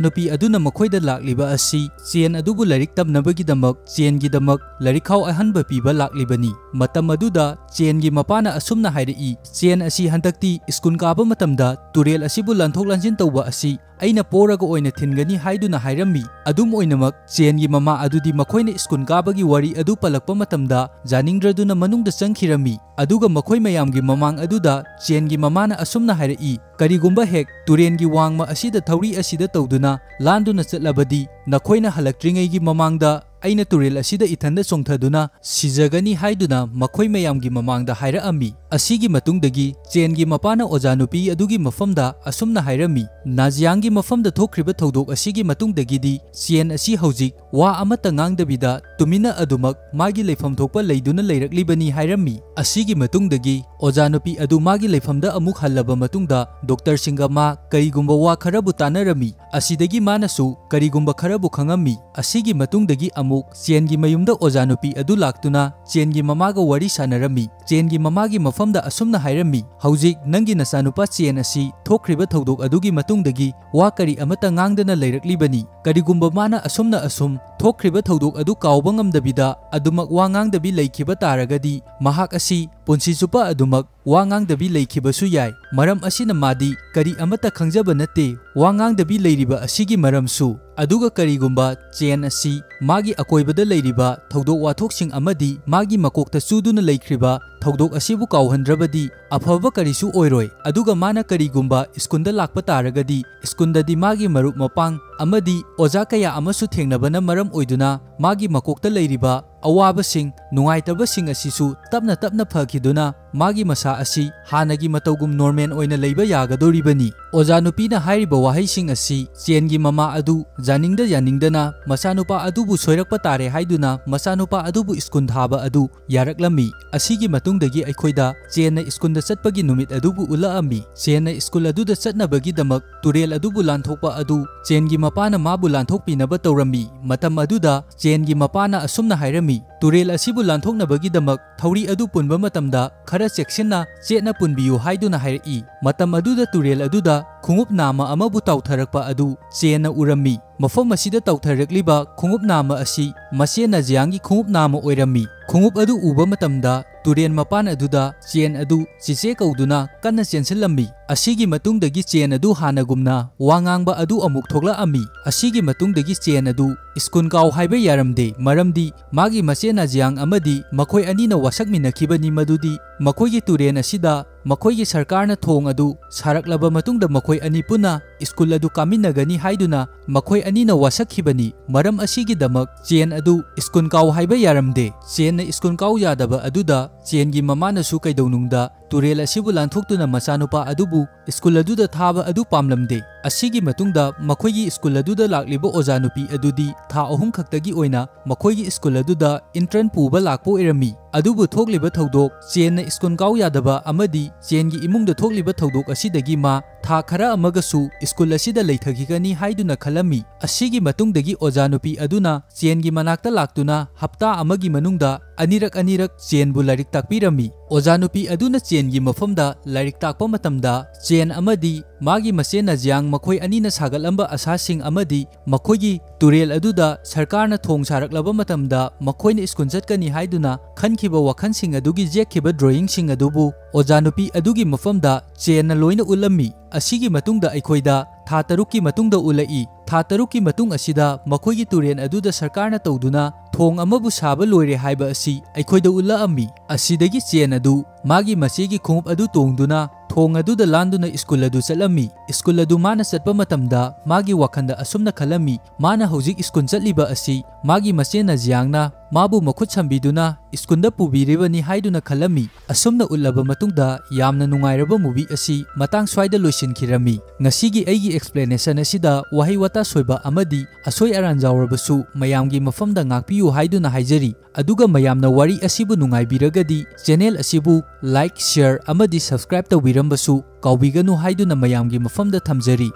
ꯅꯨꯄꯤ ꯑꯗꯨꯅ ꯃꯈꯣꯏꯗ ꯂꯥꯛꯂꯤꯕ ꯑꯁꯤ ꯆꯦꯟ ꯑꯗꯨꯕꯨ ꯂꯥꯏꯔꯤꯛ ꯇꯝꯅꯕꯒꯤꯗꯃꯛ ꯆꯦꯟꯒꯤꯗꯃꯛ ꯂꯥꯏꯔꯤꯛꯈꯥꯎ ꯑꯍꯟꯕ ꯄꯤꯕ ꯂꯥꯛꯂꯤꯕꯅꯤ꯫ ꯃꯇꯝ ꯑꯗꯨꯗ ꯆꯦꯟꯒꯤ ꯃꯄꯥꯅ ꯑꯁꯨꯝꯅ ꯍꯥꯏꯔꯛꯏ, "ꯆꯦꯟ ꯑꯁꯤ ꯍꯟꯗꯛꯇꯤ ꯁ꯭ꯀꯨꯜ ꯀꯥꯕ ꯃꯇꯝꯗ ꯇꯨꯔꯦꯜ ꯑꯁꯤꯕꯨ ꯂꯥꯟꯊꯣꯛ ꯂꯥꯟꯁꯤꯟ ꯇꯧꯕ ꯑꯁꯤ ꯑꯩꯅ ꯄꯣꯔꯒ ꯑꯣꯏꯅ ꯊꯤꯟꯒꯅꯤ" ꯍꯥꯏꯗꯨꯅ ꯍꯥꯏꯔꯝꯃꯤ꯫ ꯑꯗꯨꯝ ꯑꯣꯏꯅꯃꯛ, ꯆꯦꯟꯒꯤ ꯃꯃꯥ ꯑꯗꯨꯗꯤ ꯃꯈꯣꯏꯅ ꯁ꯭ꯀꯨꯜ ꯀꯥꯕꯒꯤ ꯋꯥꯔꯤ ꯑꯗꯨ ꯄꯜꯂꯛꯄ ꯃꯇꯝꯗ ꯌꯥꯅꯤꯡꯗ꯭ꯔꯗꯨꯅ ꯃꯅꯨꯡꯗ ꯆꯪꯈꯤꯔꯝꯃꯤ꯫ ꯑꯗꯨꯒ ꯃꯈꯣꯏ ꯃꯌꯥꯝꯒꯤ ꯃꯃꯥꯡ ꯑꯗꯨꯗ ꯆꯦꯟꯒꯤ ꯃꯃꯥꯅ ꯑꯁꯨꯝꯅ ꯍꯥꯏꯔꯛꯏ, "ꯀꯔꯤꯒꯨꯝꯕ ꯍꯦꯛ ꯇꯨꯔꯦꯟꯒꯤ ꯋꯥꯡꯃ ꯑꯁꯤꯗ ꯊꯧꯔꯤ ꯑꯁꯤꯗ ꯇꯧꯗꯨꯅ ꯂꯥꯟꯗꯨꯅ ꯆꯠꯂꯕꯗꯤ, ꯅꯈꯣꯏꯅ ꯍꯜꯂꯛꯇ꯭ꯔꯤꯉꯩꯒꯤ ꯃꯃꯥꯡꯗ ꯑꯩꯅ ꯇꯨꯔꯦꯜ ꯑꯁꯤꯗ ꯏꯊꯟꯗ ꯆꯣꯡꯊꯗꯨꯅ ꯁꯤꯖꯒꯅꯤ" ꯍꯥꯏꯗꯨꯅ ꯃꯈꯣꯏ ꯃꯌꯥꯝꯒꯤ ꯃꯃꯥꯡꯗ ꯍꯥꯏꯔꯛꯑꯝꯃꯤ꯫ ꯑꯁꯤꯒꯤ ꯃꯇꯨꯡꯗꯒꯤ ꯆꯦꯟꯒꯤ ꯃꯄꯥꯅ ꯑꯣꯖꯥ ꯅꯨꯄꯤ ꯑꯗꯨꯒꯤ ꯃꯐꯝꯗ ꯑꯁꯨꯝꯅ ꯍꯥꯏꯔꯝꯃꯤ, "ꯅꯥꯖꯤꯌꯥꯡꯒꯤ ꯃꯐꯝꯗ ꯊꯣꯛꯈ꯭ꯔꯤꯕ ꯊꯧꯗꯣꯛ ꯑꯁꯤꯒꯤ ꯃꯇꯨꯡꯗꯒꯤꯗꯤ ꯆꯦꯟ ꯑꯁꯤ ꯍꯧꯖꯤꯛ ꯋꯥ ꯑꯃꯠꯇ ꯉꯥꯡꯗꯕꯤꯗ ꯇꯨꯃꯤꯟꯅ ꯑꯗꯨꯃꯛ ꯃꯥꯒꯤ ꯂꯩꯐꯝ ꯊꯣꯛꯄ ꯂꯩꯗꯨꯅ ꯂꯩꯔꯛꯂꯤꯕꯅꯤ" ꯍꯥꯏꯔꯝꯃꯤ꯫ ꯑꯁꯤꯒꯤ ꯃꯇꯨꯡꯗꯒꯤ ꯑꯣꯖꯥ ꯅꯨꯄꯤ ꯑꯗꯨ ꯃꯥꯒꯤ ꯂꯩꯐꯝꯗ ꯑꯃꯨꯛ ꯍꯜꯂꯕ ꯃꯇꯨꯡꯗ ꯗꯣꯛꯇꯔꯁꯤꯡꯒ ꯃꯥ ꯀꯔꯤꯒꯨꯝꯕ ꯋꯥ ꯈꯔꯕꯨ ꯇꯥꯟꯅꯔꯝꯃꯤ꯫ ꯑꯁꯤꯗꯒꯤ ꯃꯥꯅꯁꯨ ꯀꯔꯤꯒꯨꯝꯕ ꯈꯔꯕꯨ ꯈꯪꯉꯝꯃꯤ꯫ ꯑꯁꯤꯒꯤ ꯃꯇꯨꯡꯗꯒꯤ ꯑꯃꯨꯛ ꯆꯦꯟꯒꯤ ꯃꯌꯨꯝꯗ ꯑꯣꯖꯥ ꯅꯨꯄꯤ ꯑꯗꯨ ꯂꯥꯛꯇꯨꯅ ꯆꯦꯟꯒꯤ ꯃꯃꯥꯒ ꯋꯥꯔꯤ ꯁꯥꯟꯅꯔꯝꯃꯤ꯫ ꯆꯦꯟꯒꯤ ꯃꯃꯥꯒꯤ ꯃꯐꯝꯗ ꯑꯁꯨꯝꯅ ꯍꯥꯏꯔꯝꯃꯤ, "ꯍꯧꯖꯤꯛ ꯅꯪꯒꯤ ꯅꯆꯥꯅꯨꯄꯥ ꯆꯦꯟ ꯑꯁꯤ ꯊꯣꯛꯈ꯭ꯔꯤꯕ ꯊꯧꯗꯣꯛ ꯑꯗꯨꯒꯤ ꯃꯇꯨꯡꯗꯒꯤ ꯋꯥ ꯀꯔꯤ ꯑꯃꯠꯇ ꯉꯥꯡꯗꯅ ꯂꯩꯔꯛꯂꯤꯕꯅꯤ꯫ ꯀꯔꯤꯒꯨꯝꯕ ꯃꯥꯅ ꯑꯁꯨꯝꯅ ꯑꯁꯨꯝ ꯊꯣꯛꯈ꯭ꯔꯤꯕ ꯊꯧꯗꯣꯛ ꯑꯗꯨ ꯀꯥꯎꯕ ꯉꯝꯗꯕꯤꯗ ꯑꯗꯨꯃꯛ ꯋꯥ ꯉꯥꯡꯗꯕꯤ ꯂꯩꯈꯤꯕ ꯇꯥꯔꯒꯗꯤ, ꯃꯍꯥꯛ ꯑꯁꯤ ꯄꯨꯟꯁꯤ ꯆꯨꯞꯄ ꯑꯗꯨꯃꯛ ꯋꯥ ꯉꯥꯡꯗꯕꯤ ꯂꯩꯈꯤꯕꯁꯨ ꯌꯥꯏ꯫ ꯃꯔꯝ ꯑꯁꯤꯅ ꯃꯥꯗꯤ ꯀꯔꯤ ꯑꯃꯠꯇ ꯈꯪꯖꯕ ꯅꯠꯇꯦ, ꯋꯥ ꯉꯥꯡꯗꯕꯤ ꯂꯩꯔꯤꯕ ꯑꯁꯤꯒꯤ ꯃꯔꯝꯁꯨ꯫ ꯑꯗꯨꯒ ꯀꯔꯤꯒꯨꯝꯕ ꯆꯦꯟ ꯑꯁꯤ ꯃꯥꯒꯤ ꯑꯀꯣꯏꯕꯗ ꯂꯩꯔꯤꯕ ꯊꯧꯗꯣꯛ ꯋꯥꯊꯣꯛꯁꯤꯡ ꯑꯃꯗꯤ ꯃꯥꯒꯤ ꯃꯀꯣꯛꯇ ꯆꯨꯗꯨꯅ ꯂꯩꯈ꯭ꯔꯤꯕ ꯊꯧꯗꯣꯛ ꯑꯁꯤꯕꯨ ꯀꯥꯎꯍꯟꯗ꯭ꯔꯕꯗꯤ ꯑꯐꯕ ꯀꯔꯤꯁꯨ ꯑꯣꯏꯔꯣꯏ꯫ ꯑꯗꯨꯒ ꯃꯥꯅ ꯀꯔꯤꯒꯨꯝꯕ ꯁ꯭ꯀꯨꯜꯗ ꯂꯥꯛꯄ ꯇꯥꯔꯒꯗꯤ, ꯁ꯭ꯀꯨꯜꯗꯗꯤ ꯃꯥꯒꯤ ꯃꯔꯨꯞ ꯃꯄꯥꯡ ꯑꯃꯗꯤ ꯑꯣꯖꯥ ꯀꯌꯥ ꯑꯃꯁꯨ ꯊꯦꯡꯅꯕꯅ ꯃꯔꯝ ꯑꯣꯏꯗꯨꯅ ꯃꯥꯒꯤ ꯃꯀꯣꯛꯇ ꯂꯩꯔꯤꯕ ꯑꯋꯥꯕꯁꯤꯡ, ꯅꯨꯡꯉꯥꯏꯇꯕꯁꯤꯡ ꯑꯁꯤꯁꯨ ꯇꯞꯅ ꯇꯞꯅ ꯐꯈꯤꯗꯨꯅ ꯃꯥꯒꯤ ꯃꯁꯥ ꯑꯁꯤ ꯍꯥꯟꯅꯒꯤ ꯃꯇꯧꯒꯨꯝ ꯅꯣꯔꯃꯦꯜ ꯑꯣꯏꯅ ꯂꯩꯕ ꯌꯥꯒꯗꯧꯔꯤꯕꯅꯤ꯫ ꯑꯣꯖꯥ ꯅꯨꯄꯤꯅ ꯍꯥꯏꯔꯤꯕ ꯋꯥꯍꯩꯁꯤꯡ ꯑꯁꯤ ꯆꯦꯟꯒꯤ ꯃꯃꯥ ꯑꯗꯨ ꯌꯥꯅꯤꯡꯗ ꯌꯥꯅꯤꯡꯗꯅ ꯃꯆꯥꯅꯨꯄꯥ ꯑꯗꯨꯕꯨ ꯁꯣꯏꯔꯛꯄ ꯇꯥꯔꯦ ꯍꯥꯏꯗꯨꯅ ꯃꯆꯥꯅꯨꯄꯥ ꯑꯗꯨꯕꯨ ꯁ꯭ꯀꯨꯜ ꯊꯥꯕ ꯑꯗꯨ ꯌꯥꯔꯛꯂꯝꯃꯤ꯫ ꯑꯁꯤꯒꯤ ꯃꯇꯨꯡ ꯃꯇꯨꯡꯗꯒꯤ ꯑꯩꯈꯣꯏꯗ ꯆꯦꯟꯅ ꯁ꯭ꯀꯨꯜꯗ ꯆꯠꯄꯒꯤ ꯅꯨꯃꯤꯠ ꯑꯗꯨꯕꯨ ꯎꯠꯂꯛꯑꯝꯃꯤ꯫ ꯆꯦꯟꯅ ꯁ꯭ꯀꯨꯜ ꯑꯗꯨꯗ ꯆꯠꯅꯕꯒꯤꯗꯃꯛ ꯇꯨꯔꯦꯜ ꯑꯗꯨꯕꯨ ꯂꯥꯟꯊꯣꯛꯄ ꯑꯗꯨ ꯆꯦꯟꯒꯤ ꯃꯄꯥꯅ ꯃꯥꯕꯨ ꯂꯥꯟꯊꯣꯛꯄꯤꯅꯕ ꯇꯧꯔꯝꯃꯤ꯫ ꯃꯇꯝ ꯑꯗꯨꯗ ꯆꯦꯟꯒꯤ ꯃꯄꯥꯅ ꯑꯁꯨꯝꯅ ꯍꯥꯏꯔꯝꯃꯤ, "ꯇꯨꯔꯦꯜ ꯑꯁꯤꯕꯨ ꯂꯥꯟꯊꯣꯛꯅꯕꯒꯤꯗꯃꯛ ꯊꯧꯔꯤ ꯑꯗꯨ ꯄꯨꯟꯕ ꯃꯇꯝꯗ ꯈꯔ ꯆꯦꯛꯁꯤꯟꯅ ꯆꯦꯠꯅ ꯄꯨꯟꯕꯤꯌꯨ" ꯍꯥꯏꯗꯨꯅ ꯍꯥꯏꯔꯛꯏ꯫ ꯃꯇꯝ ꯑꯗꯨꯗ ꯇꯨꯔꯦꯜ ꯑꯗꯨꯗ ꯈꯣꯡꯎꯞ ꯅꯥꯝꯃ ꯑꯃꯕꯨ ꯇꯥꯎꯊꯔꯛꯄ ꯑꯗꯨ ꯆꯦꯟꯅ ꯎꯔꯝꯃꯤ꯫ ꯃꯐꯝ ꯑꯁꯤꯗ ꯇꯥꯎꯊꯔꯛꯂꯤꯕ ꯈꯣꯡꯎꯞ ꯅꯥꯝꯃ ꯑꯁꯤ ꯃꯆꯦꯅ ꯖꯤꯌꯥꯡꯒꯤ ꯈꯣꯡꯎꯞ ꯅꯥꯝꯃ ꯑꯣꯏꯔꯝꯃꯤ꯫ ꯈꯣꯡꯎꯞ ꯑꯗꯨ ꯎꯕ ꯃꯇꯝꯗ ꯇꯨꯔꯦꯜ ꯃꯄꯥꯟ ꯑꯗꯨꯗ ꯆꯦꯟ ꯑꯗꯨ ꯆꯤꯆꯦ ꯀꯧꯗꯨꯅ ꯀꯟꯅ ꯆꯦꯟꯁꯤꯜꯂꯝꯃꯤ꯫ ꯑꯁꯤꯒꯤ ꯃꯇꯨꯡꯗꯒꯤ ꯆꯦꯟ ꯑꯗꯨ ꯍꯥꯟꯅꯒꯨꯝꯅ ꯋꯥ ꯉꯥꯡꯕ ꯑꯗꯨ ꯑꯃꯨꯛ ꯊꯣꯛꯂꯛꯑꯝꯃꯤ꯫ ꯑꯁꯤꯒꯤ ꯃꯇꯨꯡꯗꯒꯤ ꯆꯦꯟ ꯑꯗꯨ ꯁ꯭ꯀꯨꯜ ꯀꯥꯎ ꯍꯥꯏꯕ ꯌꯥꯔꯝꯗꯦ, ꯃꯔꯝꯗꯤ ꯃꯥꯒꯤ ꯃꯆꯦꯅ ꯖꯤꯌꯥꯡ ꯑꯃꯗꯤ ꯃꯈꯣꯏ ꯑꯅꯤꯅ ꯋꯥꯁꯛꯃꯤꯟꯅꯈꯤꯕꯅꯤ ꯃꯗꯨꯗꯤ ꯃꯈꯣꯏꯒꯤ ꯇꯨꯔꯦꯜ ꯑꯁꯤꯗ ꯃꯈꯣꯏꯒꯤ ꯁꯔꯀꯥꯔꯅ ꯊꯣꯡ ꯑꯗꯨ ꯁꯥꯔꯛꯂꯕ ꯃꯇꯨꯡꯗ ꯃꯈꯣꯏ ꯑꯅꯤ ꯄꯨꯟꯅ ꯁ꯭ꯀꯨꯜ ꯑꯗꯨ ꯀꯥꯃꯤꯟꯅꯒꯅꯤ ꯍꯥꯏꯗꯨꯅ ꯃꯈꯣꯏ ꯑꯅꯤꯅ ꯋꯥꯁꯛꯈꯤꯕꯅꯤ꯫ ꯃꯔꯝ ꯑꯁꯤꯒꯤꯗꯃꯛ ꯆꯦꯟ ꯑꯗꯨ ꯁ꯭ꯀꯨꯜ ꯀꯥꯎ ꯍꯥꯏꯕ ꯌꯥꯔꯝꯗꯦ꯫ ꯆꯦꯟꯅ ꯁ꯭ꯀꯨꯜ ꯀꯥꯎ ꯌꯥꯗꯕ ꯑꯗꯨꯗ ꯆꯦꯟꯒꯤ ꯃꯃꯥꯅꯁꯨ ꯀꯩꯗꯧꯅꯨꯡꯗ ꯇꯨꯔꯦꯜ ꯑꯁꯤꯕꯨ ꯂꯥꯟꯊꯣꯛꯇꯨꯅ ꯃꯆꯥꯅꯨꯄꯥ ꯑꯗꯨꯕꯨ ꯁ꯭ꯀꯨꯜ ꯑꯗꯨꯗ ꯊꯥꯕ ꯑꯗꯨ ꯄꯥꯝꯂꯝꯗꯦ꯫ ꯑꯁꯤꯒꯤ ꯃꯇꯨꯡꯗ ꯃꯈꯣꯏꯒꯤ ꯁ꯭ꯀꯨꯜ ꯑꯗꯨꯗ ꯂꯥꯛꯂꯤꯕ ꯑꯣꯖꯥ ꯅꯨꯄꯤ ꯑꯗꯨꯗꯤ ꯊꯥ ꯑꯍꯨꯝ ꯈꯛꯇꯒꯤ ꯑꯣꯏꯅ ꯃꯈꯣꯏꯒꯤ ꯁ꯭ꯀꯨꯜ ꯑꯗꯨꯗ intern ꯄꯨꯕ ꯂꯥꯛꯄ ꯑꯣꯏꯔꯝꯃꯤ꯫ ꯑꯗꯨꯕꯨ ꯊꯣꯛꯂꯤꯕ ꯊꯧꯗꯣꯛ, ꯆꯦꯟꯅ ꯁ꯭ꯀꯨꯜ ꯀꯥꯎ ꯌꯥꯗꯕ ꯑꯃꯗꯤ ꯆꯦꯟꯒꯤ ꯏꯃꯨꯡꯗ ꯊꯣꯛꯂꯤꯕ ꯊꯧꯗꯣꯛ ꯑꯁꯤꯗꯒꯤ ꯃꯥ ꯊꯥ ꯈꯔ ꯑꯃꯒꯁꯨ ꯁ꯭ꯀꯨꯜ ꯑꯁꯤꯗ ꯂꯩꯊꯈꯤꯒꯅꯤ ꯍꯥꯏꯗꯨꯅ ꯈꯜꯂꯝꯃꯤ꯫ ꯑꯁꯤꯒꯤ ꯃꯇꯨꯡꯗꯒꯤ ꯑꯣꯖꯥ ꯅꯨꯄꯤ ꯑꯗꯨꯅ ꯆꯦꯟꯒꯤ ꯃꯅꯥꯛꯇ ꯂꯥꯛꯇꯨꯅ ꯍꯞꯇꯥ ꯑꯃꯒꯤ ꯃꯅꯨꯡꯗ ꯑꯅꯤꯔꯛ ꯑꯅꯤꯔꯛ ꯆꯦꯟꯕꯨ ꯂꯥꯏꯔꯤꯛ ꯇꯥꯛꯄꯤꯔꯝꯃꯤ꯫ ꯑꯣꯖꯥ ꯅꯨꯄꯤ ꯑꯗꯨꯅ ꯆꯦꯟꯒꯤ ꯃꯐꯝꯗ ꯂꯥꯏꯔꯤꯛ ꯇꯥꯛꯄ ꯃꯇꯝꯗ, ꯆꯦꯟ ꯑꯃꯗꯤ ꯃꯥꯒꯤ ꯃꯆꯦ ꯅꯖꯤꯌꯥꯡ ꯃꯈꯣꯏ ꯑꯅꯤꯅ ꯁꯥꯒꯠꯂꯝꯕ ꯑꯁꯥꯁꯤꯡ ꯑꯃꯗꯤ ꯃꯈꯣꯏꯒꯤ ꯇꯨꯔꯦꯜ ꯑꯗꯨꯗ ꯁꯔꯀꯥꯔꯅ ꯊꯣꯡ ꯁꯥꯔꯛꯂꯕ ꯃꯇꯝꯗ ꯃꯈꯣꯏꯅ ꯁ꯭ꯀꯨꯜ ꯆꯠꯀꯅꯤ ꯍꯥꯏꯗꯨꯅ ꯈꯟꯈꯤꯕ ꯋꯥꯈꯜꯁꯤꯡ ꯑꯗꯨꯒꯤ ꯌꯦꯛꯈꯤꯕ drawingꯁꯤꯡ ꯑꯗꯨꯕꯨ ꯑꯣꯖꯥ ꯅꯨꯄꯤ ꯑꯗꯨꯒꯤ ꯃꯐꯝꯗ ꯆꯦꯟꯅ ꯂꯣꯏꯅ ꯎꯠꯂꯝꯃꯤ꯫ ꯑꯁꯤꯒꯤ ꯃꯇꯨꯡꯗ ꯑꯩꯈꯣꯏꯗ ꯊꯥ ꯇꯔꯨꯛꯀꯤ ꯃꯇꯨꯡꯗ ꯎꯠꯂꯛꯏ꯫ ꯊꯥ ꯇꯔꯨꯛꯀꯤ ꯃꯇꯨꯡ ꯑꯁꯤꯗ ꯃꯈꯣꯏꯒꯤ ꯇꯨꯔꯦꯜ ꯑꯗꯨꯗ ꯁꯔꯀꯥꯔꯅ ꯇꯧꯗꯨꯅ ꯊꯣꯡ ꯑꯃꯕꯨ ꯁꯥꯕ ꯂꯣꯏꯔꯦ ꯍꯥꯏꯕ ꯑꯁꯤ ꯑꯩꯈꯣꯏꯗ ꯎꯠꯂꯛꯑꯝꯃꯤ꯫ ꯑꯁꯤꯗꯒꯤ ꯆꯦꯟ ꯑꯗꯨ ꯃꯥꯒꯤ ꯃꯆꯦꯒꯤ ꯈꯣꯡꯎꯞ ꯑꯗꯨ ꯇꯣꯡꯗꯨꯅ ꯊꯣꯡ ꯑꯗꯨꯗ ꯂꯥꯟꯗꯨꯅ ꯁ꯭ꯀꯨꯜ ꯑꯗꯨ ꯆꯠꯂꯝꯃꯤ꯫ ꯁ꯭ꯀꯨꯜ ꯑꯗꯨ ꯃꯥꯅ ꯆꯠꯄ ꯃꯇꯝꯗ ꯃꯥꯒꯤ ꯋꯥꯈꯜꯗ ꯑꯁꯨꯝꯅ ꯈꯜꯂꯝꯃꯤ, ꯃꯥꯅ ꯍꯧꯖꯤꯛ ꯁ꯭ꯀꯨꯜ ꯆꯠꯂꯤꯕ ꯑꯁꯤ ꯃꯥꯒꯤ ꯃꯆꯦ ꯅꯖꯤꯌꯥꯡꯅ ꯃꯥꯕꯨ ꯃꯈꯨꯠ ꯁꯝꯕꯤꯗꯨꯅ ꯁ꯭ꯀꯨꯜꯗ ꯄꯨꯕꯤꯔꯤꯕꯅꯤ ꯍꯥꯏꯗꯨꯅ ꯈꯜꯂꯝꯃꯤ꯫ ꯑꯁꯨꯝꯅ ꯎꯠꯂꯕ ꯃꯇꯨꯡꯗ ꯌꯥꯝꯅ ꯅꯨꯡꯉꯥꯏꯔꯕ movie ꯑꯁꯤ ꯃꯇꯥꯡ ꯁ꯭ꯋꯥꯏꯗ ꯂꯣꯏꯁꯤꯟꯈꯤꯔꯝꯃꯤ꯫ ꯉꯁꯤꯒꯤ ꯑꯩꯒꯤ explanation ꯑꯁꯤꯗ ꯋꯥꯍꯩ ꯋꯥꯇꯥ ꯁꯣꯏꯕ ꯑꯃꯗꯤ ꯑꯁꯣꯏ ꯑꯔꯥꯟ ꯌꯥꯎꯔꯕꯁꯨ ꯃꯌꯥꯝꯒꯤ ꯃꯐꯝꯗ ꯉꯥꯛꯄꯤꯌꯨ ꯍꯥꯏꯗꯨꯅ ꯍꯥꯏꯖꯔꯤ꯫ ꯑꯗꯨꯒ ꯃꯌꯥꯝꯅ ꯋꯥꯔꯤ ꯑꯁꯤꯕꯨ ꯅꯨꯡꯉꯥꯏꯕꯤꯔꯒꯗꯤ channel ꯑꯁꯤꯕꯨ like, share ꯑꯃꯗꯤ subscribe ꯇꯧꯕꯤꯔꯝꯕꯁꯨ ꯀꯥꯎꯕꯤꯒꯅꯨ ꯍꯥꯏꯗꯨꯅ ꯃꯌꯥꯝꯒꯤ ꯃꯐꯝꯗ ꯊꯝꯖꯔꯤ꯫